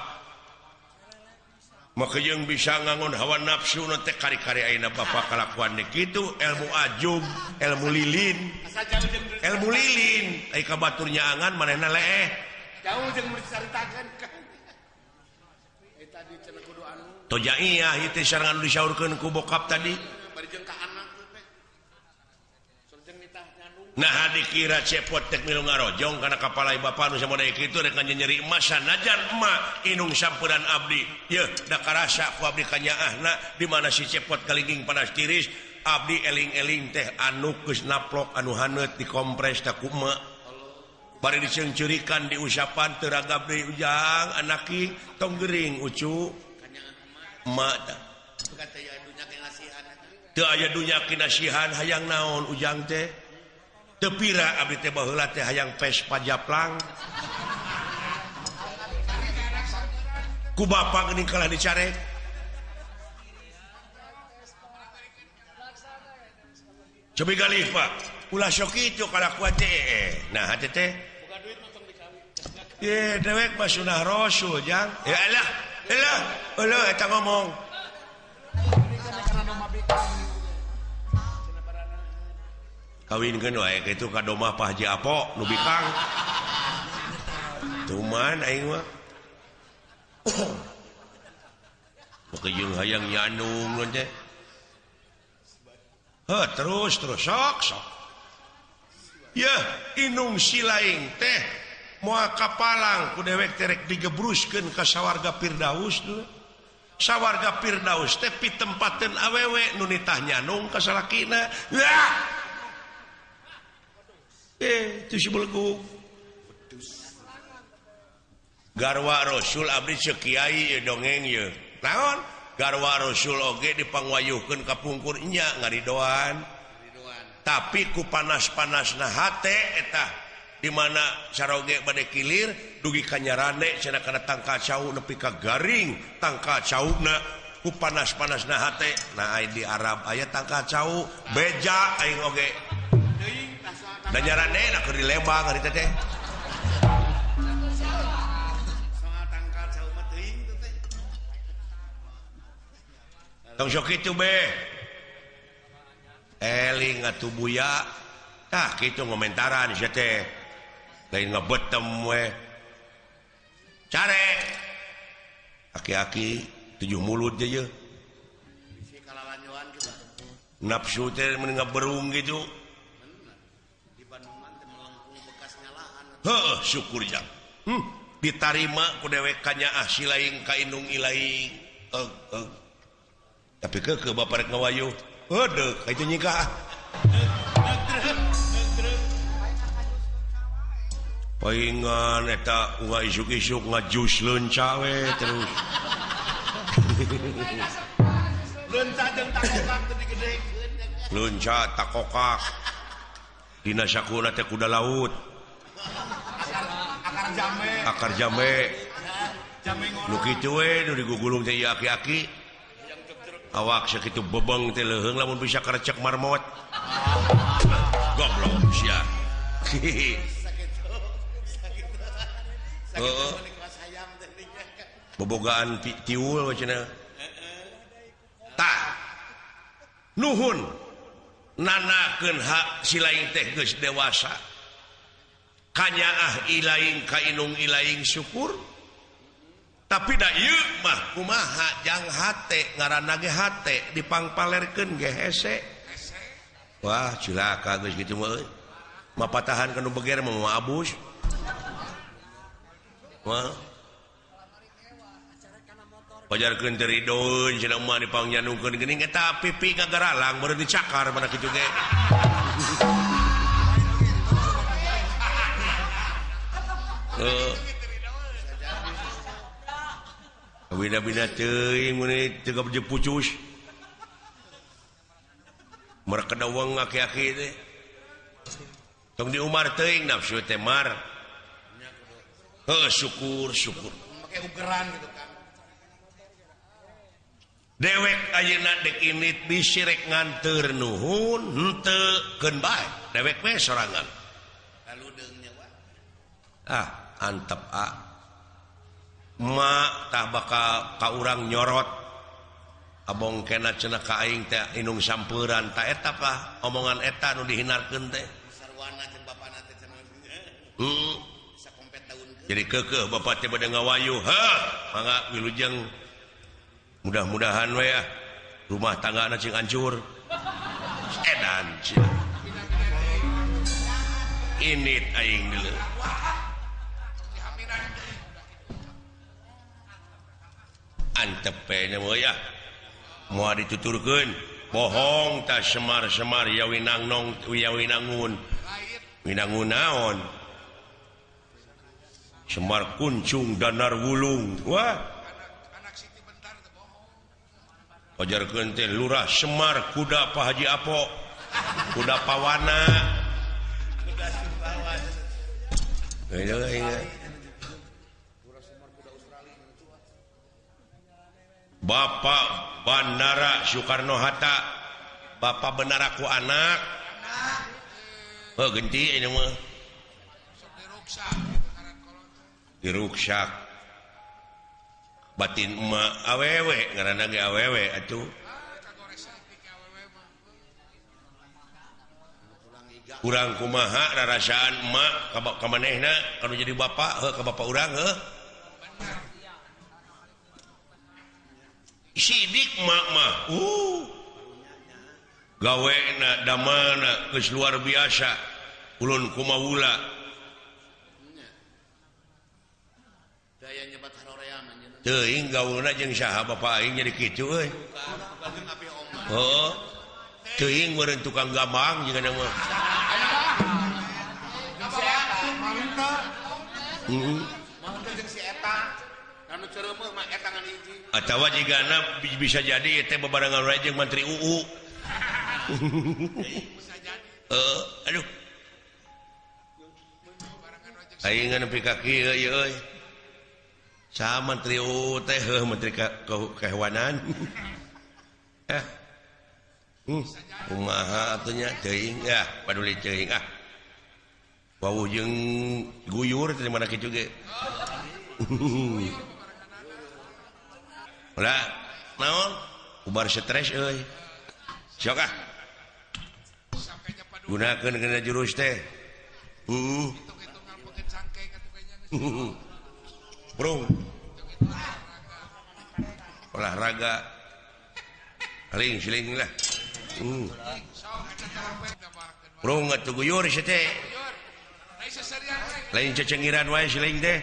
Maka jeung bisa ngangon hawa nafsu nu teh kari-kari ayeuna bapak kalakuan kitu ilmu ajub, ilmu lilin. Ilmu lilin ai ka batur nyaangan manehna leeh. Jauh jeung dicaritakeun kan. Toja iya ieu teh sareng anu disaurkeun ku bokap tadi. Bari jeung ka anak teh. Sareng nitah nyandung. Nah dikira cepot teh milu ngarojong kana kapalai bapa nu samoda kitu rek nyeri emas sanajan emak inung samperan abdi. Yeuh da karasa ku abdi kanyaahna di mana si cepot kalingging panas tiris abdi eling-eling teh anu geus naplok anu haneut dikompres teh ku emak. Bari diceungceurikan diusapan teu ragab deui ujang anaki tong gering ucu. Emak tah. Teu aya dunya kinasihan hayang naon ujang teh. Teu pira abdi teh baheula teh hayang Vespa japlang. Ku bapa geuning kalah dicarek. Cobi galih Pak. Ulah sok kitu kalakuan teh. Nah hate teh. Ye dewek mah sunah rasul jang. Ya elah, elah, elah eta ngomong. Kawinkeun wae kitu ka domah Pak Haji Apo nu bikang. Tuman aing mah. Poke jeung hayang nyanung teh. Heuh terus terus sok sok. Yeuh inung si laing teh Moal kapalang ku dewek teh rek digebruskeun ka sawarga Firdaus dulu. Sawarga Firdaus teh pitempateun awewe nu nitah nyanung ka salakina. Wah. Itu si belegug. Garwa Rasul abdi ceuk kiai ye dongeng ye. Naon? Garwa Rasul oge dipangwayuhkeun ka pungkur nya ngaridoan. Tapi ku panas-panasna hate eta di mana saroge bade kilir dugi ka nyarane cenah kana tangkal cau nepi ka garing tangkal cauna ku panas-panasna hate. Nah di Arab aya tangkal cau beja aing oge. Da nyarane na keur di Lembang hari teh teh. Tong sok kitu be. Eling atuh buya. Tah kitu ngomentaran sia teh. Lain ngebetem we. Care. Aki-aki tujuh mulut je. Bisi kalalanjoan kitu. Nafsu teh mun ngaberung gitu. Di Bandungan teh melengkung bekas nyalahan. Heuh, syukur jang. Ditarima ku dewek kanyaah silaing ka indung ilaing. Tapi keukeuh bapak rek ngawayuh. Heudeuk ka itu nyikah. Paingan eta unga isuk-isuk ngajus leunca we terus. Leunca jeung takokak teh digedekeun. Leunca takokak. Dina sakuna teh kuda laut. Akar jambe. Akar jambe. Jambe ngorok. Nu kitu we nu digugulung teh ieu aki-aki. Awak sakitu bebeng teh leuheung lamun bisa karecek marmot. Goblok sia. Heeh. Bobogaan tiul cenah. Tah. Nuhun nanakeun hak silaing teh geus dewasa. Kanyaah ilaing ka indung ilaing syukur. Tapi da ieu mah kumaha jang hate ngaranna ge hate dipangpalerkeun ge hese. Wah cilaka geus kitu mah euy. Mapatahan ka nu beger mah moal abus. Wah. Pajarkeun teh ridoeun cenah mah dipangnyanungkeun geuning eta pipi gagaralang baru dicakar mana kitu ge. Heeh. Bina-bina teuing mun teu gabeje pucus. Mereka dawang aki-aki teh. Tong di Umar teuing nafsu teh mar. Heuh syukur syukur. Make ugeran gitu kan. Dewek ayeuna dek init bisi rek nganteur nuhun henteu keun bae. Dewek we sorangan. Lalu deung nya wa. Ah, antep ah. Ma tah bakal ka urang nyorot. Abong kena cenah ka aing teh indung sampeuran ta eta pah omongan eta nu dihinarkeun teh. Sarwana jeung bapana teh cenah. Bisa kompet daunkeun. Jadi keukeuh bapak teh bade ngawayuh. Heuh, mangga wilujeng. Mudah-mudahan we ah rumah tanggana cing hancur. Edan cenah. Init aing deuleu. Antep nya mah ya. Moal dituturkeun bohong ta semar-semar ya winangnong ya winangun. Winangun naon? Semar kuncung danar wulung. Wah. Anak Siti Bentar teh bohong. Pajarkeun teh lurah Semar kuda Pak Haji Apo. Kuda pawana. Kuda Sumbawa. Bapak Bandara Soekarno Hatta, Bapak benar aku anak. Oh genti ini mah. Diruksak. Batin emak awewe ngaranna ge awewe atuh. Urang kumaha rarasaan emak ka manehna kanu jadi bapak heuh ka bapak urang heuh. Sidik mak mah gawena damana geus luar biasa ulun kumawula Teuing gaulna jeung saha bapa aing jadi kitu euy. Heuh. Teuing meureun tukang gambang jeung mah. Heeh. Atawa jigana bisa jadi teh bebarengan wae jeung Menteri UU. Aduh. Aing nepi ka kieu ieu euy. Saha Menteri UU teh heuh Menteri Kehewanan. Kumaha atuh nya teuing ya paduli teuing ah. Wawuh jeung guyur teh mana kitu ge. Ulah naon ubar stres euy. Sok ah. Gunakeun kana jurus teh. Heeh. Bro. Olahraga. Paling siling lah. Bro atuh guyur sia teh. Lain cecengiran wae siling teh.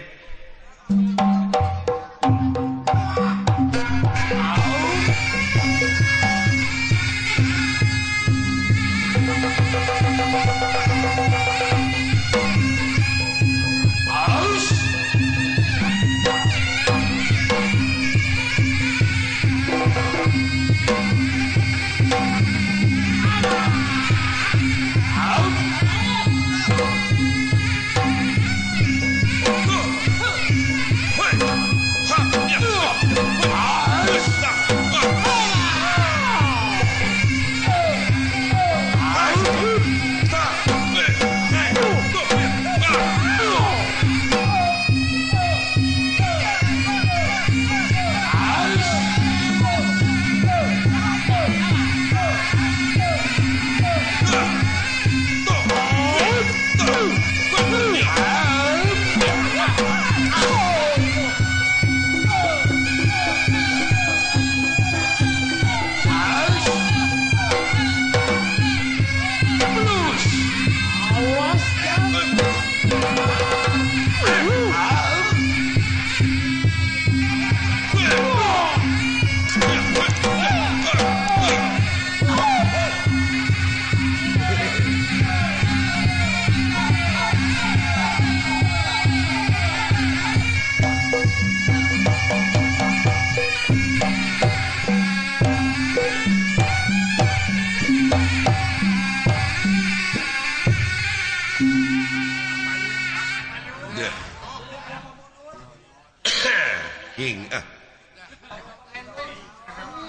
King ah.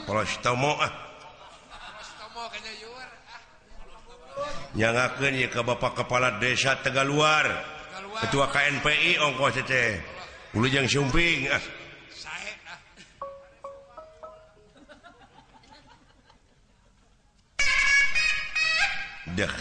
Polostomo ah. Nyangakeun ieu ka Bapak Kepala Desa Tegaluar. Ketua KNPI ongkos teh. Wilujeng Sumping ah. Dah.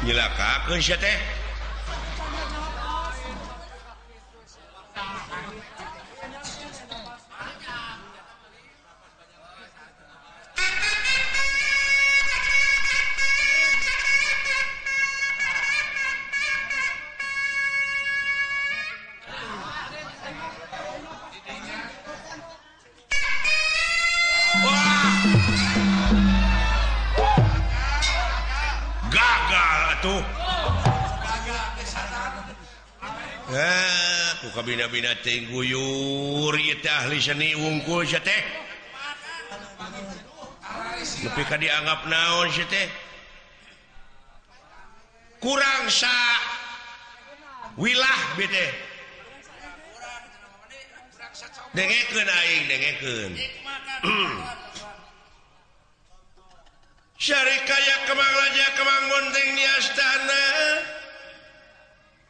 Nyelakakeun sia teh. Wah. Ku kabina-bina teh guyur ieu teh ahli seni wungkul sia teh. Nepi ka dianggap naon sia teh? Kurang sa wilah bi teh. Dengekeun aing, dengekeun. Syarikaya Kemang Raja Kemang Monteng di astana.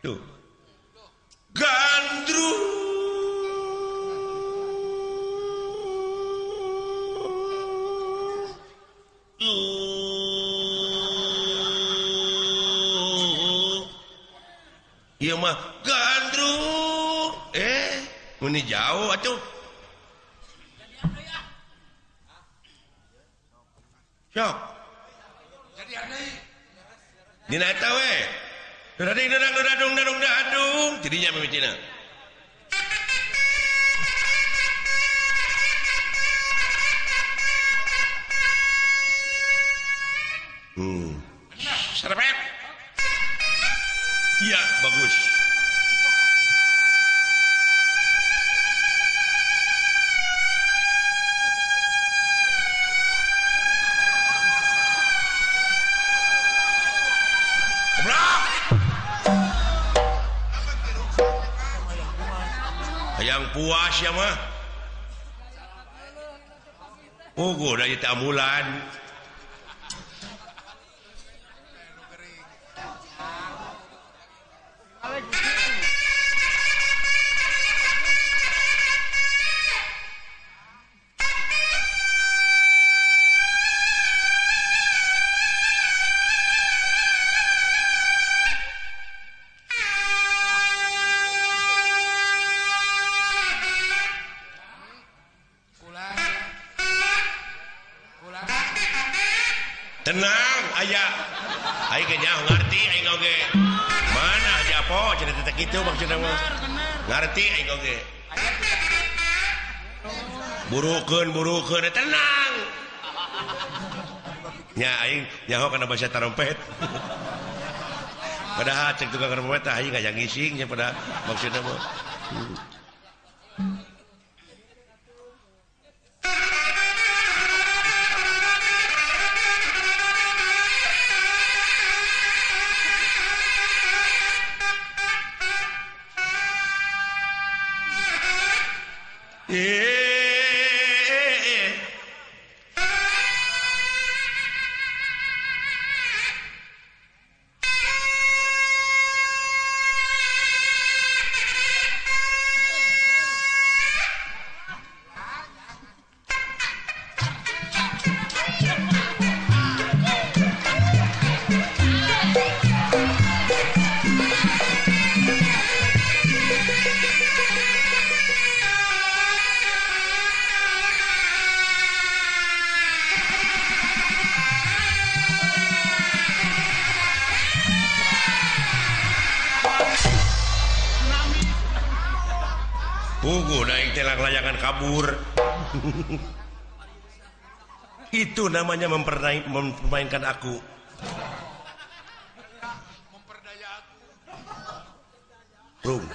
Tuh. Gandrung. Ieu mah gandrung. Meni jauh atuh. Sok. Jadi aneh. Dina eta we. Dading dadang dadung dadung dadung jadinya mimitina. Serepet. Iya, bagus. Hayang puas ya mah. Puguh dari ambulan. Tenang aya aing ge nyaho ngarti aing oge mana aja po cenah teh kitu maksudna mah ngarti aing oge burukeun burukeun tenang nya aing nyaho kana basa tarompet padahal cek tukang trompet aing ngajak ngising nya pada maksudna mah. Puguh daing telang layangan kabur. Itu namanya mempermainkan aku. Memperdaya aku. Rum.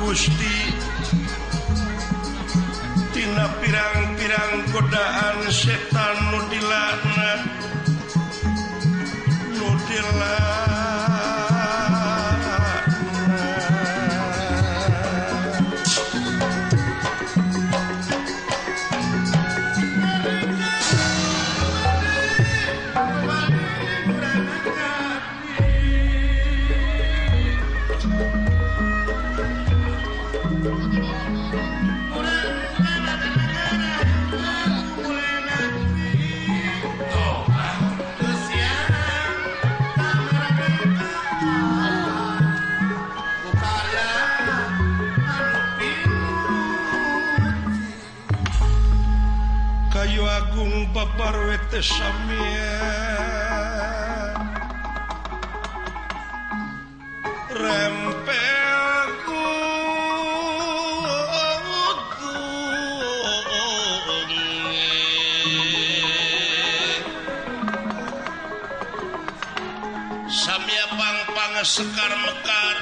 Gusti tina pirang-pirang godaan setan nu dilaknat nu dilaknat. Babar wete samia rempel samia pang-pang sekar mekar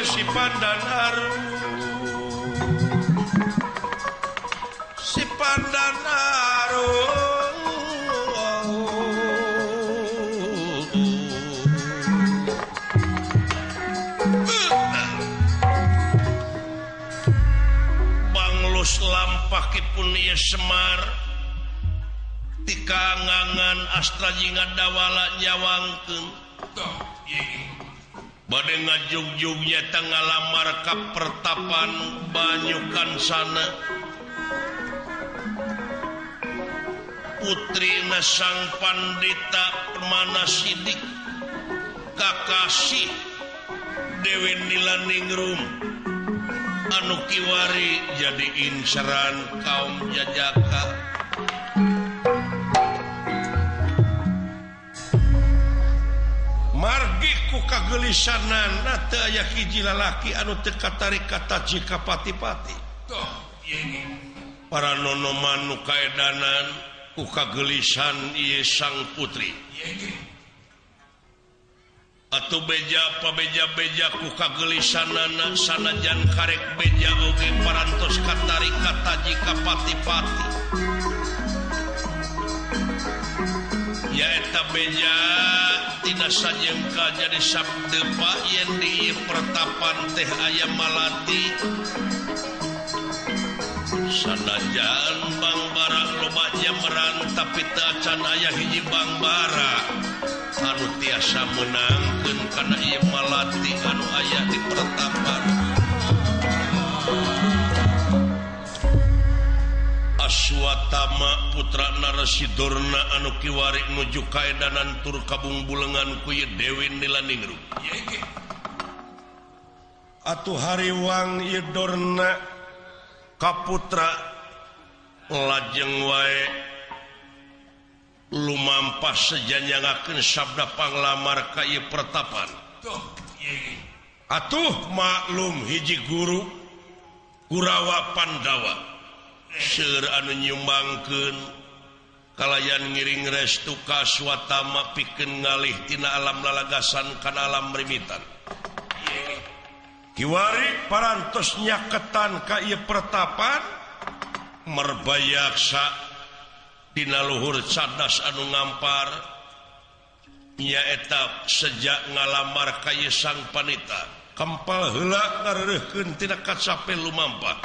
si pandan aru si pandan aru banglus lampahipun ieu Semar tika ngangan astra jinga dawala nyawangkeun. Bade ngajugjugnya ngalamar ka pertapan banyukan sana putrina sang pandita Permana Sidik kakasih Dewi Nilaningrum anu kiwari jadi inceran kaum jajaka. Margi ku kagelisanan teu aya hiji lalaki anu teu katarik ka taji ka pati-pati. Para nonoman nu kaedanan ku kagelisan ieu sang putri. Atuh beja pabeja-beja ku kagelisanana sanajan karek beja oge parantos katarik ka taji ka pati-pati. Nyaeta beja tina sajengka jadi sabdepa yen di pertapan teh aya malati. Sanajan Bangbara loba jameran tapi teu acan aya hiji Bangbara anu tiasa meunangkeun kana ieu malati anu aya di pertapan. Aswatama putra Narsi Durna anu kiwari nuju kaedanan tur kabungbulengan ku ieu Dewi Nilaningrum. Atuh hariwang ieu Dorna kaputra lajeng wae lumampah sejanjangakeun sabda panglamar ka ieu pertapan. Atuh maklum hiji guru Kurawa Pandawa seueur anu nyumbangkeun kalayan ngiring restu ka Aswatama pikeun ngalih tina alam lalagasan kana alam rimitan. Kiwari parantos nyaketan ka ieu pertapan merbayaksa dina luhur cadas anu ngampar nyaeta sejak ngalamar ka ieu sang panita kempal heula ngareureurkeun tina kacape lumampah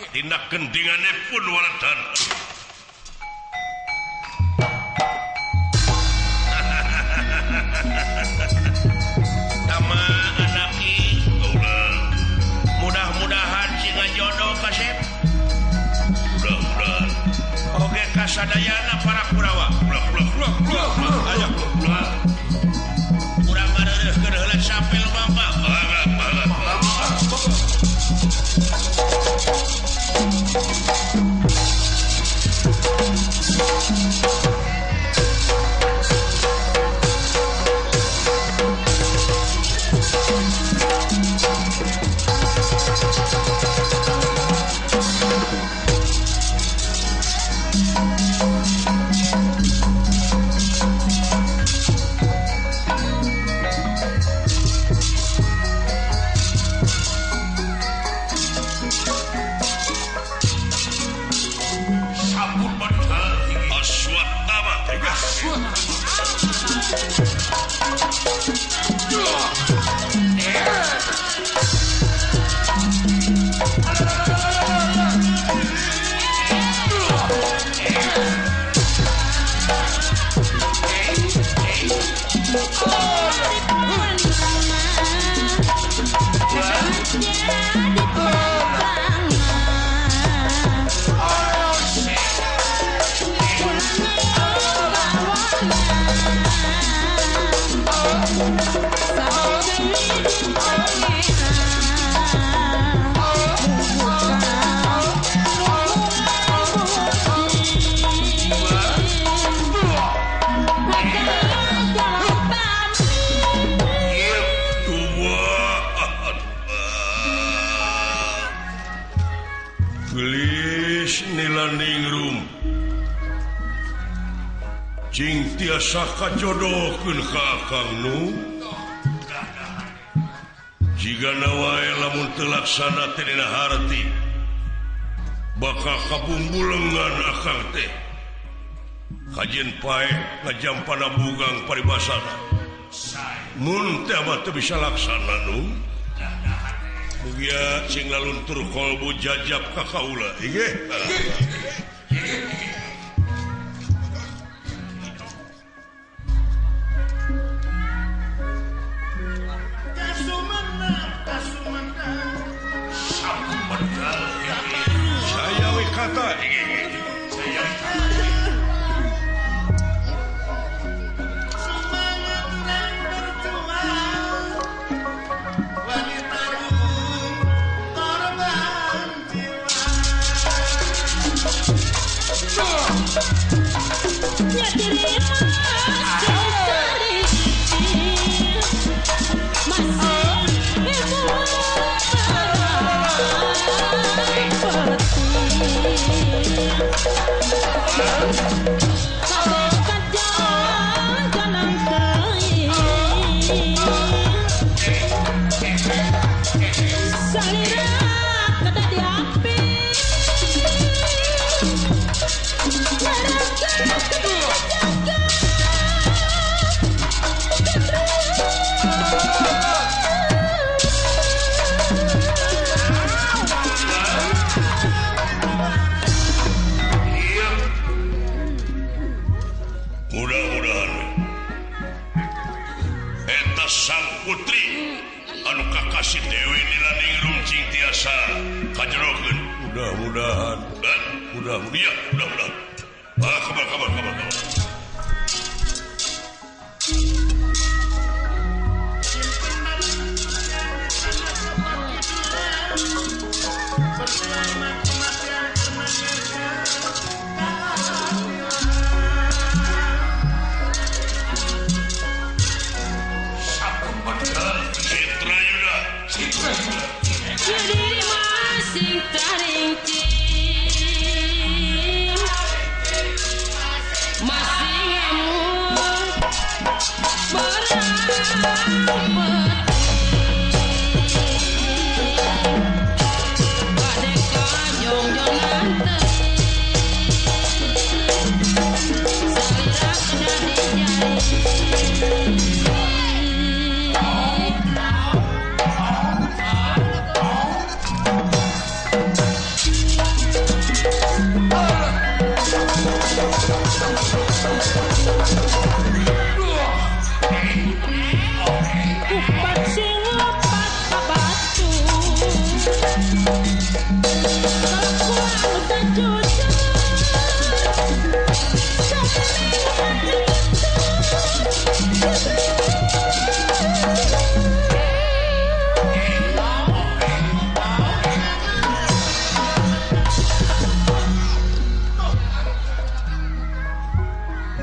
dina gendingane pun waledan. Tama anaki mudah-mudahan sing jodoh kasep. Mudah-mudahan. Oge kasadayana para Kurawa. Ayo urang ngareureurkeun heula sampe lumampah. Cing tiasa kajodohkeun ka Akang nu jigana wae lamun teu laksana teh dina harti bakal kabumbulengan akang teh kajeun paeh ngajampana bugang paribasana mun teh mah teu bisa laksana nu mugia cing laluntur kolbu jajab ka kaula inggih. Wanita korban jiwa. Si Dewi Nilaningrum cing tiasa kajerokeun. Mudah-mudahan. Mudah-mudahan. Mudah-mudahan. Ah, kabar. Diri masing taringcing masing emut berang peti bade kajongjongan teuing salira kedah dijai. Kupat sing lepat batu kelakuan teu jujur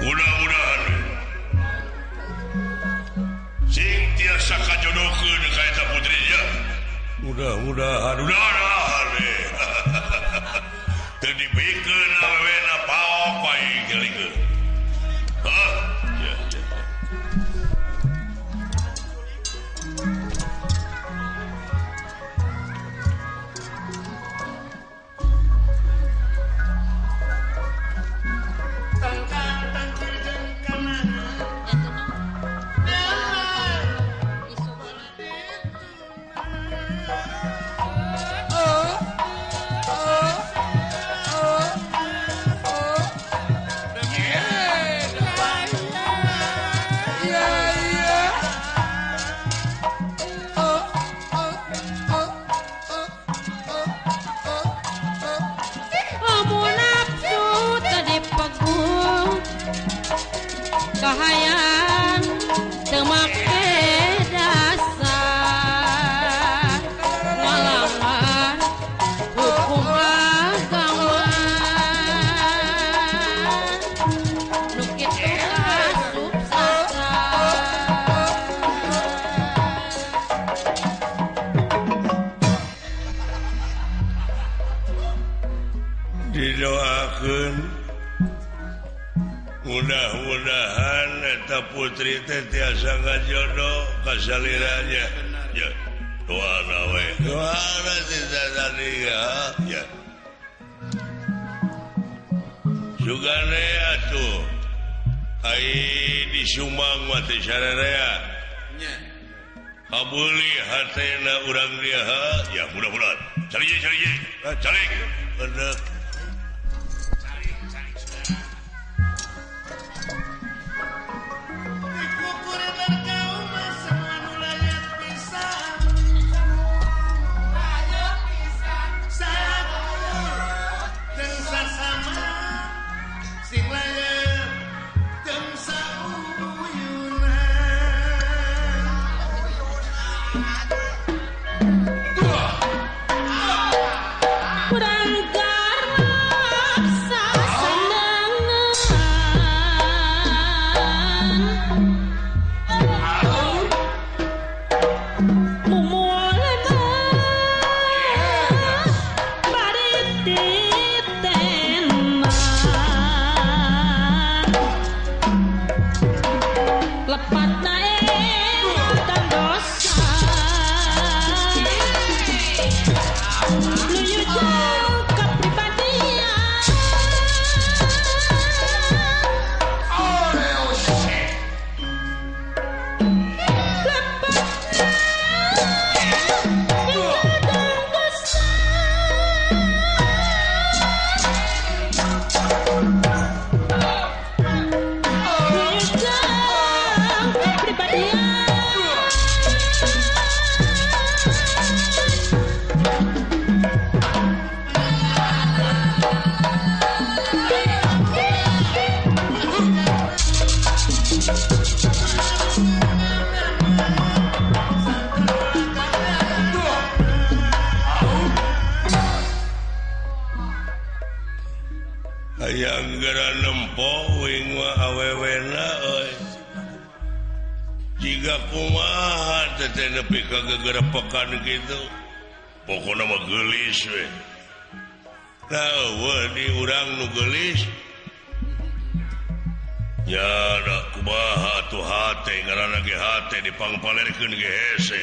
Mudah-mudahan sing tiasa kajodohkeun ka eta putri nya. Mudah-mudahan udah teu dibikeun awewena paok aing gelikeun. Hah? Ya, ya. Kahayan teu make dasar ngalawan hukum agama nu kitu kaasup sastra. Didoakeun mudah-mudahan eta putri teh tiasa ngajodoh ka saliranya. Ya, doana we. Doana teh tadi ya. Ya. Sugane atuh. Ai di Sumang mah teh sararea. Nya. Kabeuli hatena urang dia. Ya, mudah-mudahan. Cari cari. Cari. Bener. Kurang garang Aing mah awewena euy. Jiga kumaha teh nepi ka gegerepekan kitu. Pokona mah geulis we. Nah, eueuh di urang nu geulis. Ya da kumaha atuh hate ngaranna ge hate dipangpalerkeun ge hese.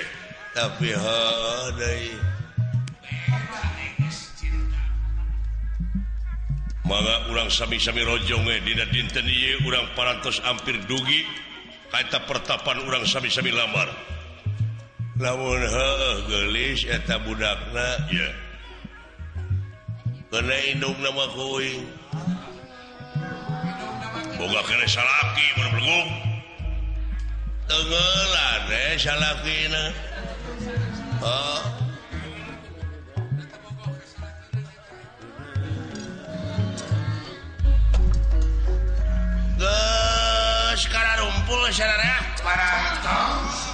Tapi heuh deui. Mangga urang sami-sami rojong we dina dinten ieu urang parantos ampir dugi ka eta pertapan urang sami-sami lamar. Lamun heueuh geulis eta budakna ye. Keuna indungna mah kuing. Boga keneh salaki mun belegug. Tengeulan we salakina. Heuh. Geus kararumpul sararea parantos.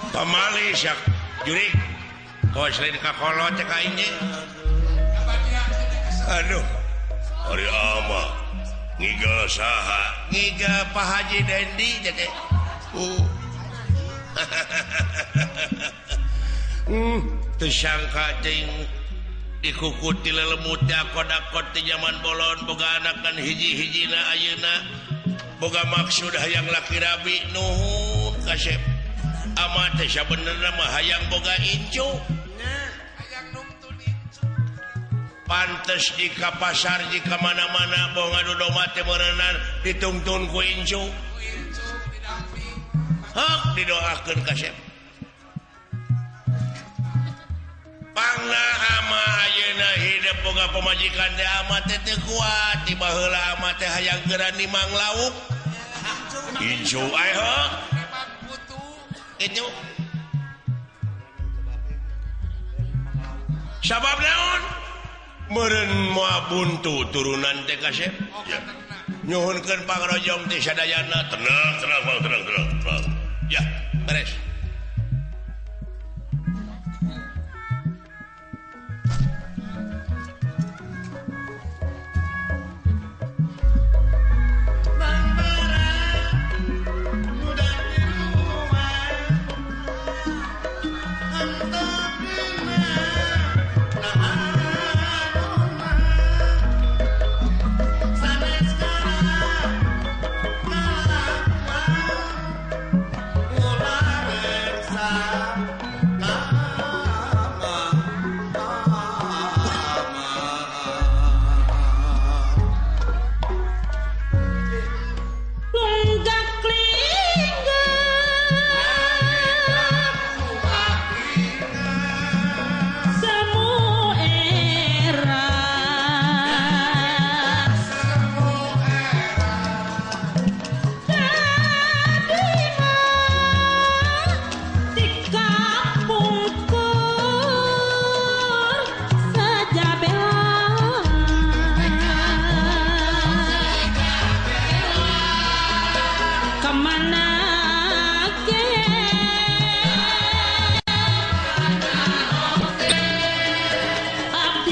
Pamali sia jurik kawas lain ka kolot cek aing ge. Aduh ari ama ngigal saha ngigal Pak Haji Dendi teh. Teu sangka teuing dikukuti lelemut teh akod-akod ti jaman bolon boga anak kan hiji-hijina ayeuna boga maksud hayang laki rabi nuhun kasep ama teh sabenerna mah hayang boga incu hayang nungtun incu pantes jika pasar jika mana-mana boh ngadu domba teh meureunan ditungtun ku incu hak didoakeun kasep pangna ama ayeuna hidup boga pamajikan teh ama teh teu kuat ti baheula ama teh hayang geura nimang lauk incu ae heuh itu sabab naon meureun moal buntu turunan teh kasep nyuhunkeun pangrojong teh sadayana tenang tenang Bang tenang tenang tenang ya beres. Sanes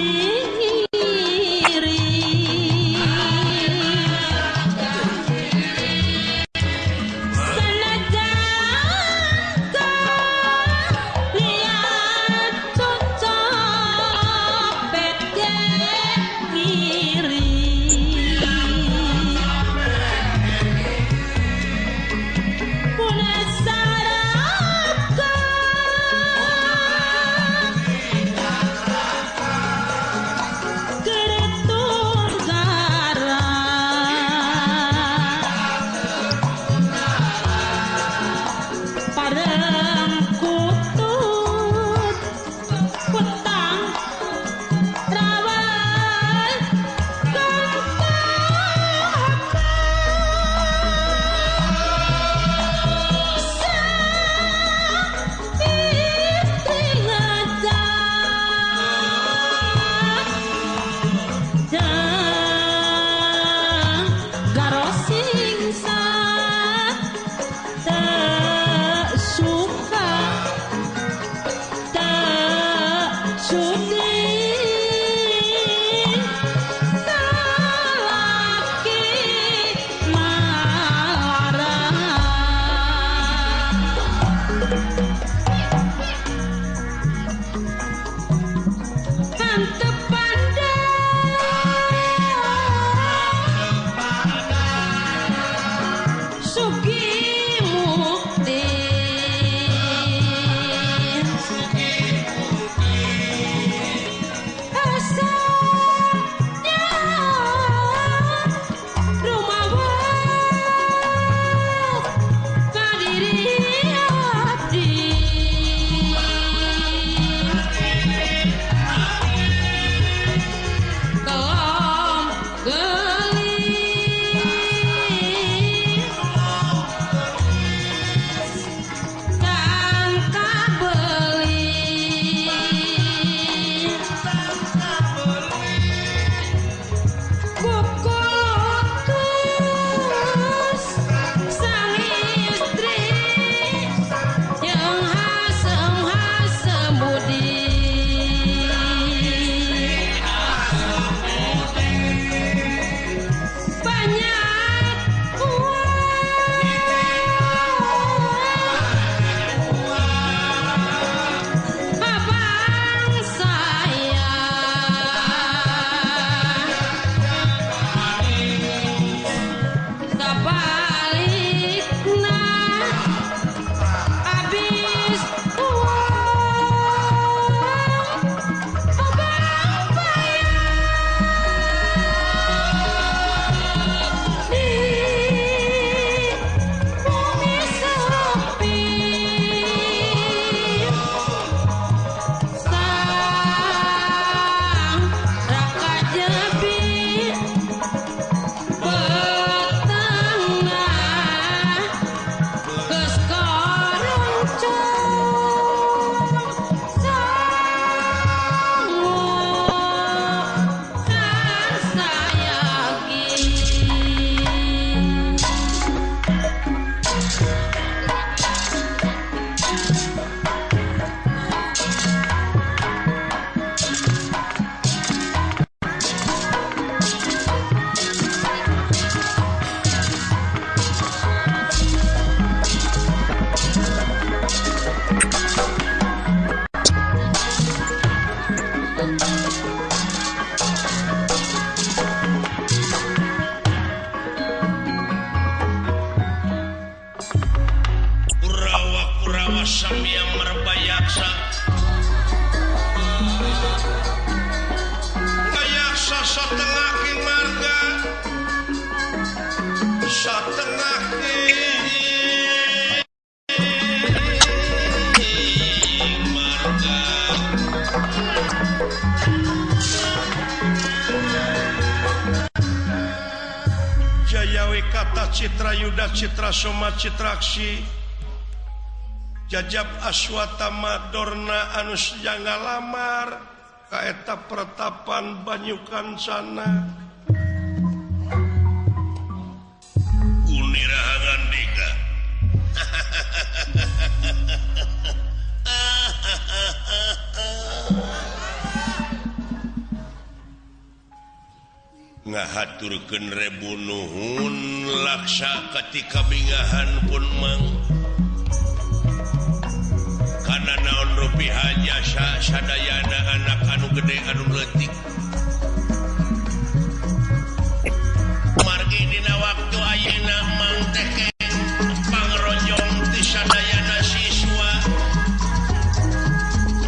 Ngiri sanajan liat cocopet ge ngiri Jayawi kata Citra Yuda Citra Soma Citraksi Jajab Aswatama Dorna anu sejangga lamar kaeta pertapan Banyukancana Unirahangan dika. Ngahaturkeun rebu nuhun laksa ketika bingahan pun mang kana naon rupiah jasa sadayana anak anu gede anu leutik margi dina waktu ayeuna mang teh pangronjong ti sadayana siswa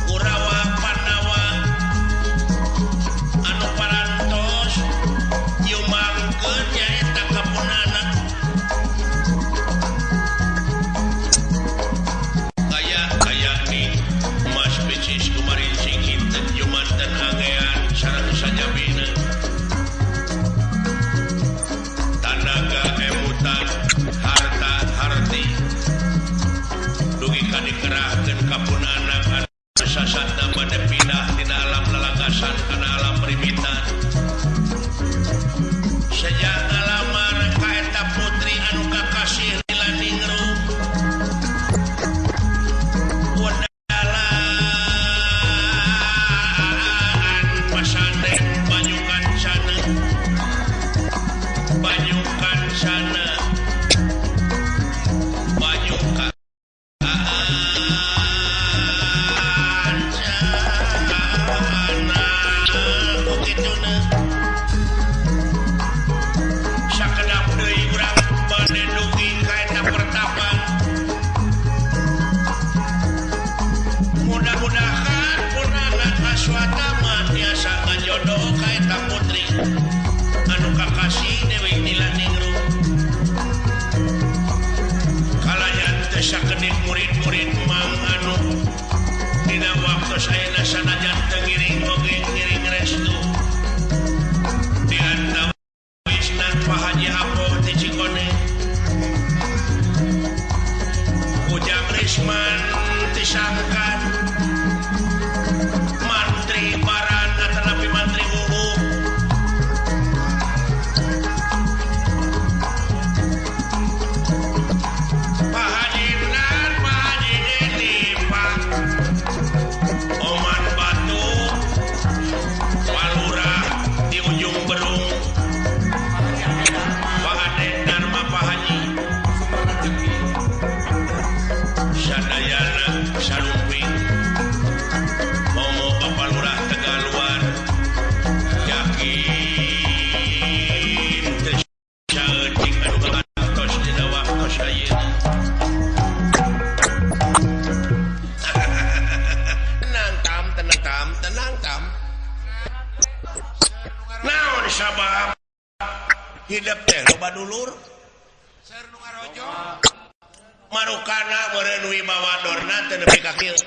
Kurawa Pandawa anu parantos nyumbangkeun nyaeta ka pun anak kaya ni Mas Becis kumarincing inten jumanten angean sareng sajabina tanaga emutan harta harti dugi ka dikerahkeun ka pun anak anu sasatna bade pindah tina alam lalagasan kana alam primitan sejak ngalamar ka eta putri anu kakasih lila ningrum wedalaan pasanden banyu kancana banyu kancana banyu kancana kukituna sakedap deui urang bade dugi ka eta pertapan. Mudah-mudahan pun anak Aswatama tiasa ngajodoh ka eta putri anu kakasih Dewi Nilaningrum. Kalayan teu sakedik murid-murid mang anu dina waktu ayeuna sanajan teu ngiring oge ngiring restu. Di antawisna Pak Haji Apoh ti Cikoneng, Ujang Risman ti Sangkan, Mantri Baran atanapi Mantri Uhu, Pak Haji Nan, Pak Haji Dedi, Pak Oman Batu, Palurah di Ujung Berung, Pak Ade Dharma Pak Haji Sadayana Salumping Momo Bapak Lurah Tegaluar yakin teu saeutik anu ngabantos dina waktos ayeuna. Tenang tam, tenang tam, tenang tam. Naon sabab hidup teh loba dulur marukana meureun wibawa dorna teu nepi ka kieu.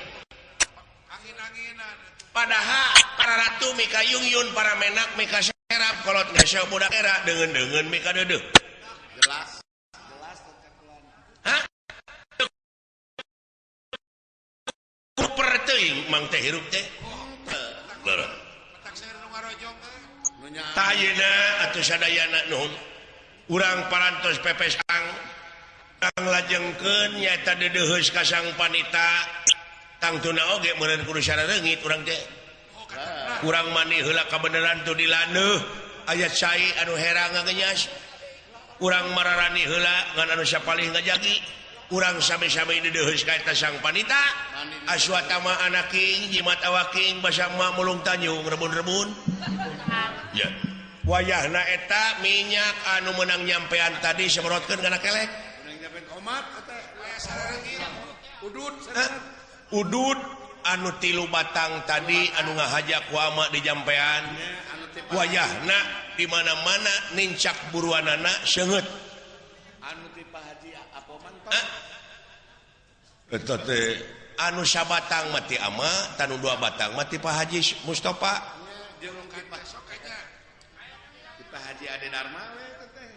Padahal para ratu mika yungyun, para menak mika serap, kolot ngeseo budak era deungeun-deungeun mika deudeuh. Jelas. Hah? Kuper teuing mang teh hirup teh. Leureuh. Tah ayeuna atuh sadayana nuhun. Urang parantos pepesang tang lajengkeun nyaeta deudeuheus ka sang panita. Tangtuna oge meureun kudu sarareungit urang teh. Urang mani heula kabeneran tu dilandeuh aya cai anu herang ngagenyas. Urang mararani heula ngan anu sapalih ngajagi. Urang sami-sami deudeuheus ka eta sang panita. Aswatama anaking jimat awaking basa ma mulung tanjung rebun-rebun. Ya. Wayahna eta minyak anu meunang nyampean tadi semprotkeun kana kelek. Meunang nyampean omat eta aya sarareungit. Udud Udud anu tilu batang tadi anu ngahaja ku ama di jampean. Wayahna di mana-mana nincak buruanana seungeut. Anu ti Pak Haji Apoman Eta teh anu sabatang mati ama, tanu dua batang mati Pak Haji Mustafa. Jeung ti Pak Haji Ade Dharma we teh.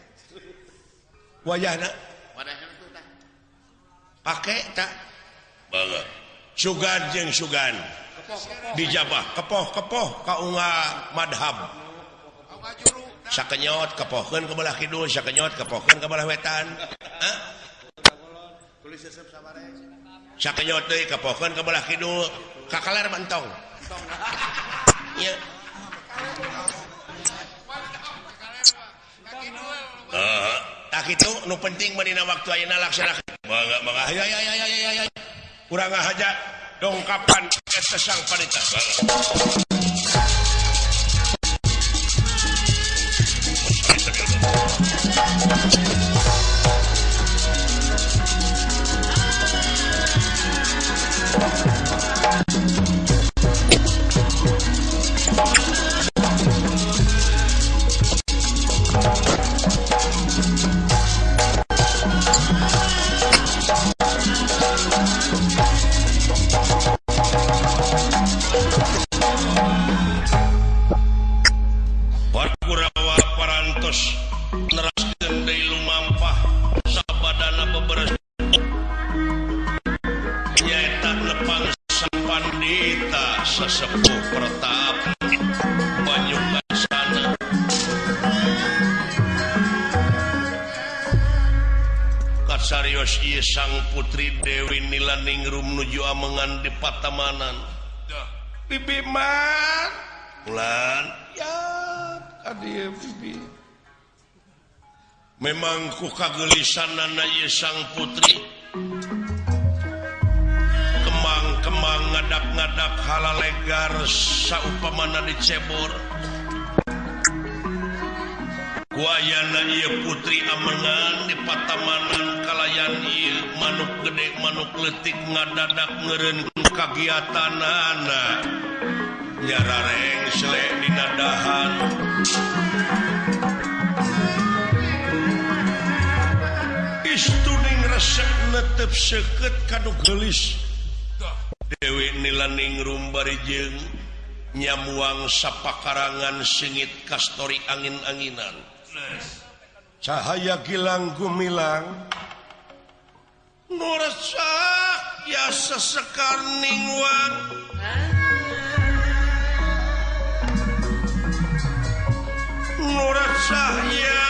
Wayahna wadahna tuh tah. Pake tah. Baga. Sugan jeung sugan dijabah kepoh-kepoh ka unga madhab sakenyot kepohkeun ke belah kidul sakenyot kepohkeun ke belah wetan sakenyot deui kepohkeun ke belah kidul kakaler mentong. Ieu Tah kitu nu penting mah dina waktu ayeuna laksanakeun. Mangga mangga ay ay ay ay ay. Urang ngahaja dongkapan eta sang panita. Kurawa parantos neraskeun deui lumampah sabadana beberes nyaeta nepang sapandita sesepuh pertap Banyugasana kasarios ieu sang putri Dewi Nilaningrum nuju amengan di patamanan. Bibi man bulan ya kadieu bibi memang ku kagelisanana ieu sang putri kemang-kemang ngadak-ngadak halalegar saupamana dicebor ku ayana ieu putri amengan di patamanan kalayan ieu manuk gede manuk leutik ngadadak ngeureun kagiatanana nyarareng selek dina dahan. Istuning resep netep seukeut kanu geulis Dewi Nilaningrum bari jeung nyamuang sapakarangan sengit kastori angin-anginan. Cahaya gilang gumilang nu resak ya sesekar ningwang nurat sahya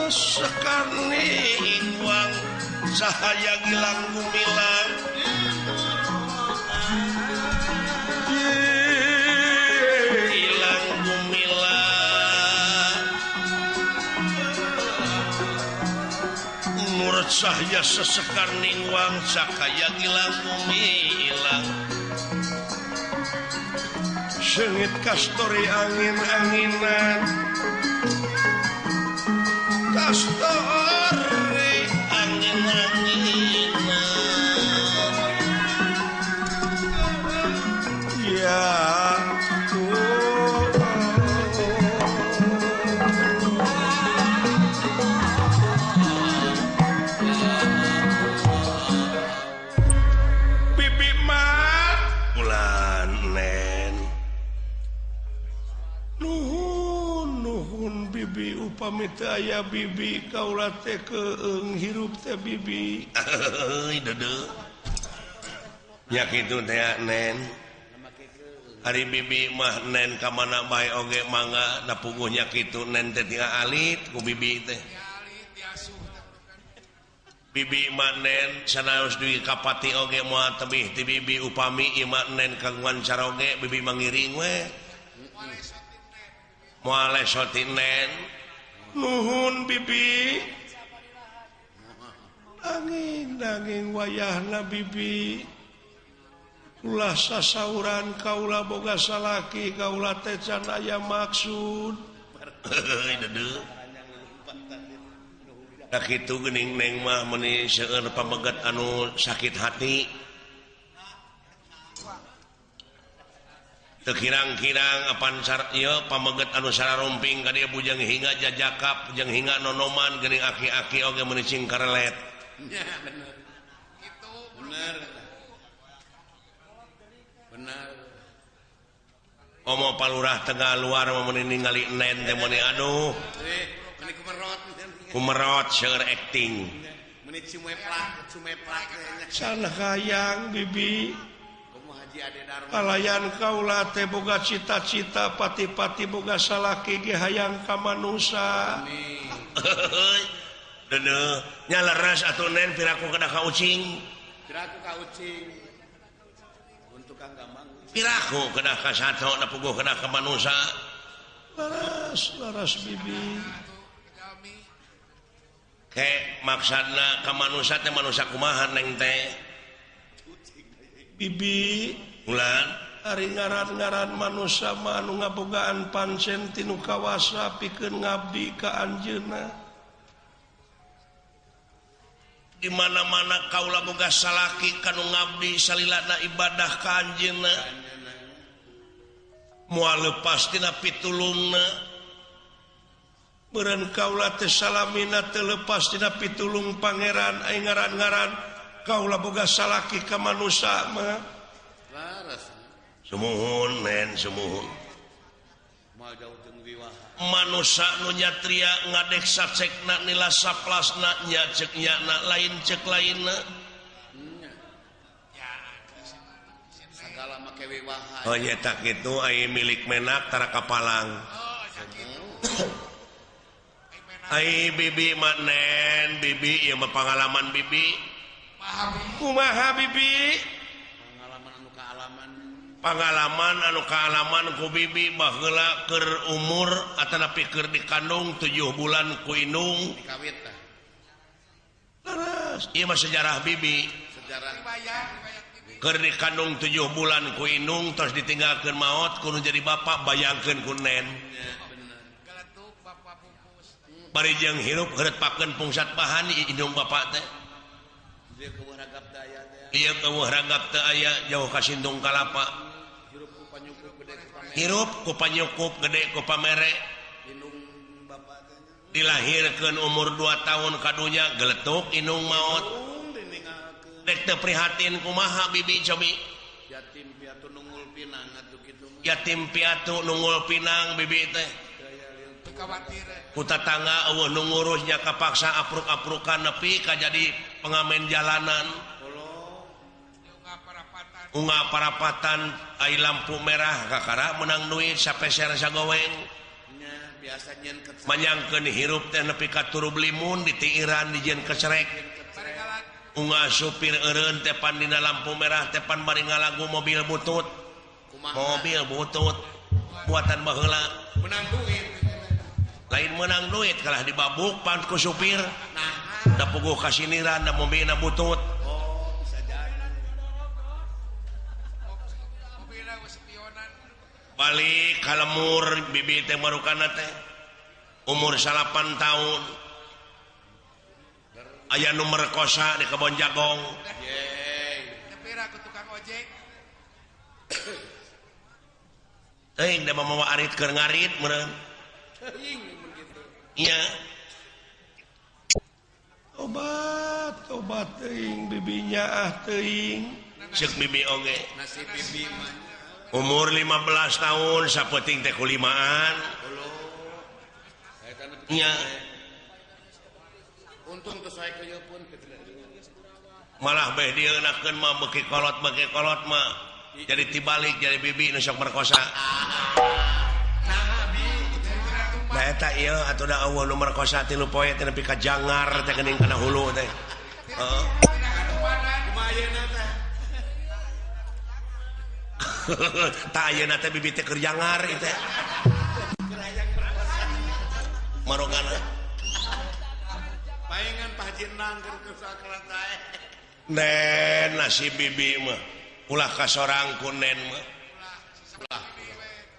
sekar ningwang cahaya gilang gumilang gilang gumilang nurat sahya sesekar ningwang cahaya gilang gumilang sengit kastori angin-anginan kastori angin-anginan ya bibi mat bulan nen nuhun nuhun bibi upami teu aya bibi kaula teh keung hirup teh bibi. Euy deudeuh nya kitu teh nen ari bibi mah nen ka mana bae oge mangga da puguh nya kitu nen teh tinggal alit ku bibi teh bibi mah nen sanaos dugi ka pati oge moal tebih ti bibi upami ieu mah nen kagungan caroge bibi mangiring we moal lesoti nen nuhun bibi angin daging wayahna bibi ulah sasauran kaula boga salaki kaula teh can aya maksud. Deudeuh da kitu geuning neng mah meuni seueur pameget anu sakit hati teu kirang-kirang apan ieu pameget anu sararumping ka dieu bujang hingga jajakap bujang hingga nonoman geuning aki-aki oge meuni cing karelet. Nya bener. Kitu bener. Bener. Omo palurah Tegal luar mah meuni ningali nen teh meuni aduh. Meuni kumerot. Kumerot seueur acting. Meuni cumeplak, cumeplak. Can hayang bibi. Kalayan kaula teh boga cita-cita pati-pati boga salaki ge hayang ka manusa. Deudeuh nya leres atuh nen piraku kedah ka ucing. Piraku ka ucing. Untuk kang gampang. Piraku kedah ka sato da puguh kedah ka manusa. Laras laras bibi. Ke maksudna ka manusia teh manusia kumaha neng teh? Bibi ulan ari ngaran-ngaran manusia mah anu ngabogaan pancen tinu kawasa pikeun ngabdi ka anjeunna. Di mana-mana kaula boga salaki kanu ngabdi salilana ibadah ka anjeunna. Moal lepas tina pitulungna. Beureun kaula teh salamina teu lepas tina pitulung pangeran ai ngaran-ngaran kaula boga salaki ka manusa mah. Laras. Sumuhun nen sumuhun. Moal jauh jeung wiwaha. Manusa nu nyatria ngadek sacekna nila saplasna nya ceuk nyana lain ceuk lainna. Sagala make wiwaha. Oh nya tak kitu ai milik menak tara kapalang. Ai bibi mah nen bibi ieu mah pangalaman bibi. Kumaha bibi? Pangalaman anu kaalaman. Pangalaman anu kaalaman ku bibi baheula keur umur atanapi keur dikandung 7 bulan ku indung. Dikawit tah. Leres, ieu mah sejarah bibi. Sejarah. Keur dikandung 7 bulan ku indung terus ditinggalkeun maot kudu jadi bapak bayangkeun ku nen. Bari jeung hirup heureutpakeun pungsat bahan indung bapak teh. Ieu keueuh ragap teu aya jauh ka sindung kalapa. Hirup ku panyukup gede ku pamere. Dilahirkeun umur 2 tahun kadunya geletuk indung maot. Dek teu prihatin kumaha bibi cobi. Yatim piatu nungul pinang atuh kitu. Yatim piatu nungul pinang bibi teh. Ku tatangga eueuh nu ngurusnya kapaksa apruk-aprukan nepi ka jadi pengamen jalanan. Unga parapatan ai lampu merah kakara menang duit sapeser sagoweng. Manyangkeun hirup teh nepi ka turub limun ditiiran dijieun kecerek. Unga supir eureun teh pan dina lampu merah teh pan bari ngalagu mobil butut. Mobil butut buatan baheula. Menang duit. Lain menang duit kalah dibabuk pan ku supir. Da puguh kasiniran da mobilna butut. Oh, bisa jadi. Balik ka lemur bibi teh marukana teh. Umur 8 tahun. Aya nu merkosa di kebon jagong. Tepira ku tukang ojek. Teuing da mamawa arit keur ngarit meureun. Iya. Obat, obat teuing bibinya ah teuing. Ceuk bibi oge. Nasib bibi mah. Umur 15 tahun sapeuting teh kulimaan. Nya. Untung teu sae kieu pun. Malah beh dieunakeun mah beuki kolot mah. Jadi tibalik jadi bibi nu sok merkosa. Nah eta ieu atuh da eueuh nu merkosa 3 poe teh nepi ka jangar teh geuning kana hulu teh. Heeh. Tah ayeuna teh bibi teh keur jangar ieu teh. Marogana. Paengan Pak Haji Nang keur sakrat teh. Nen nasib bibi mah ulah kasorang ku nen mah.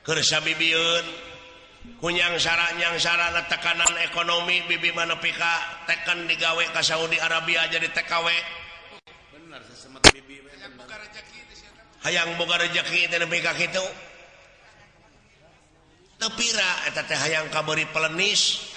Keur sabibieun kunyang sarana tekanan ekonomi bibi mah nepi ka teken digawe ka Saudi Arabia jadi TKW. Bener sesemet bibi we. Hayang boga rejeki teh nepi ka kitu. Teu pira eta teh hayang kabeurit pelenis.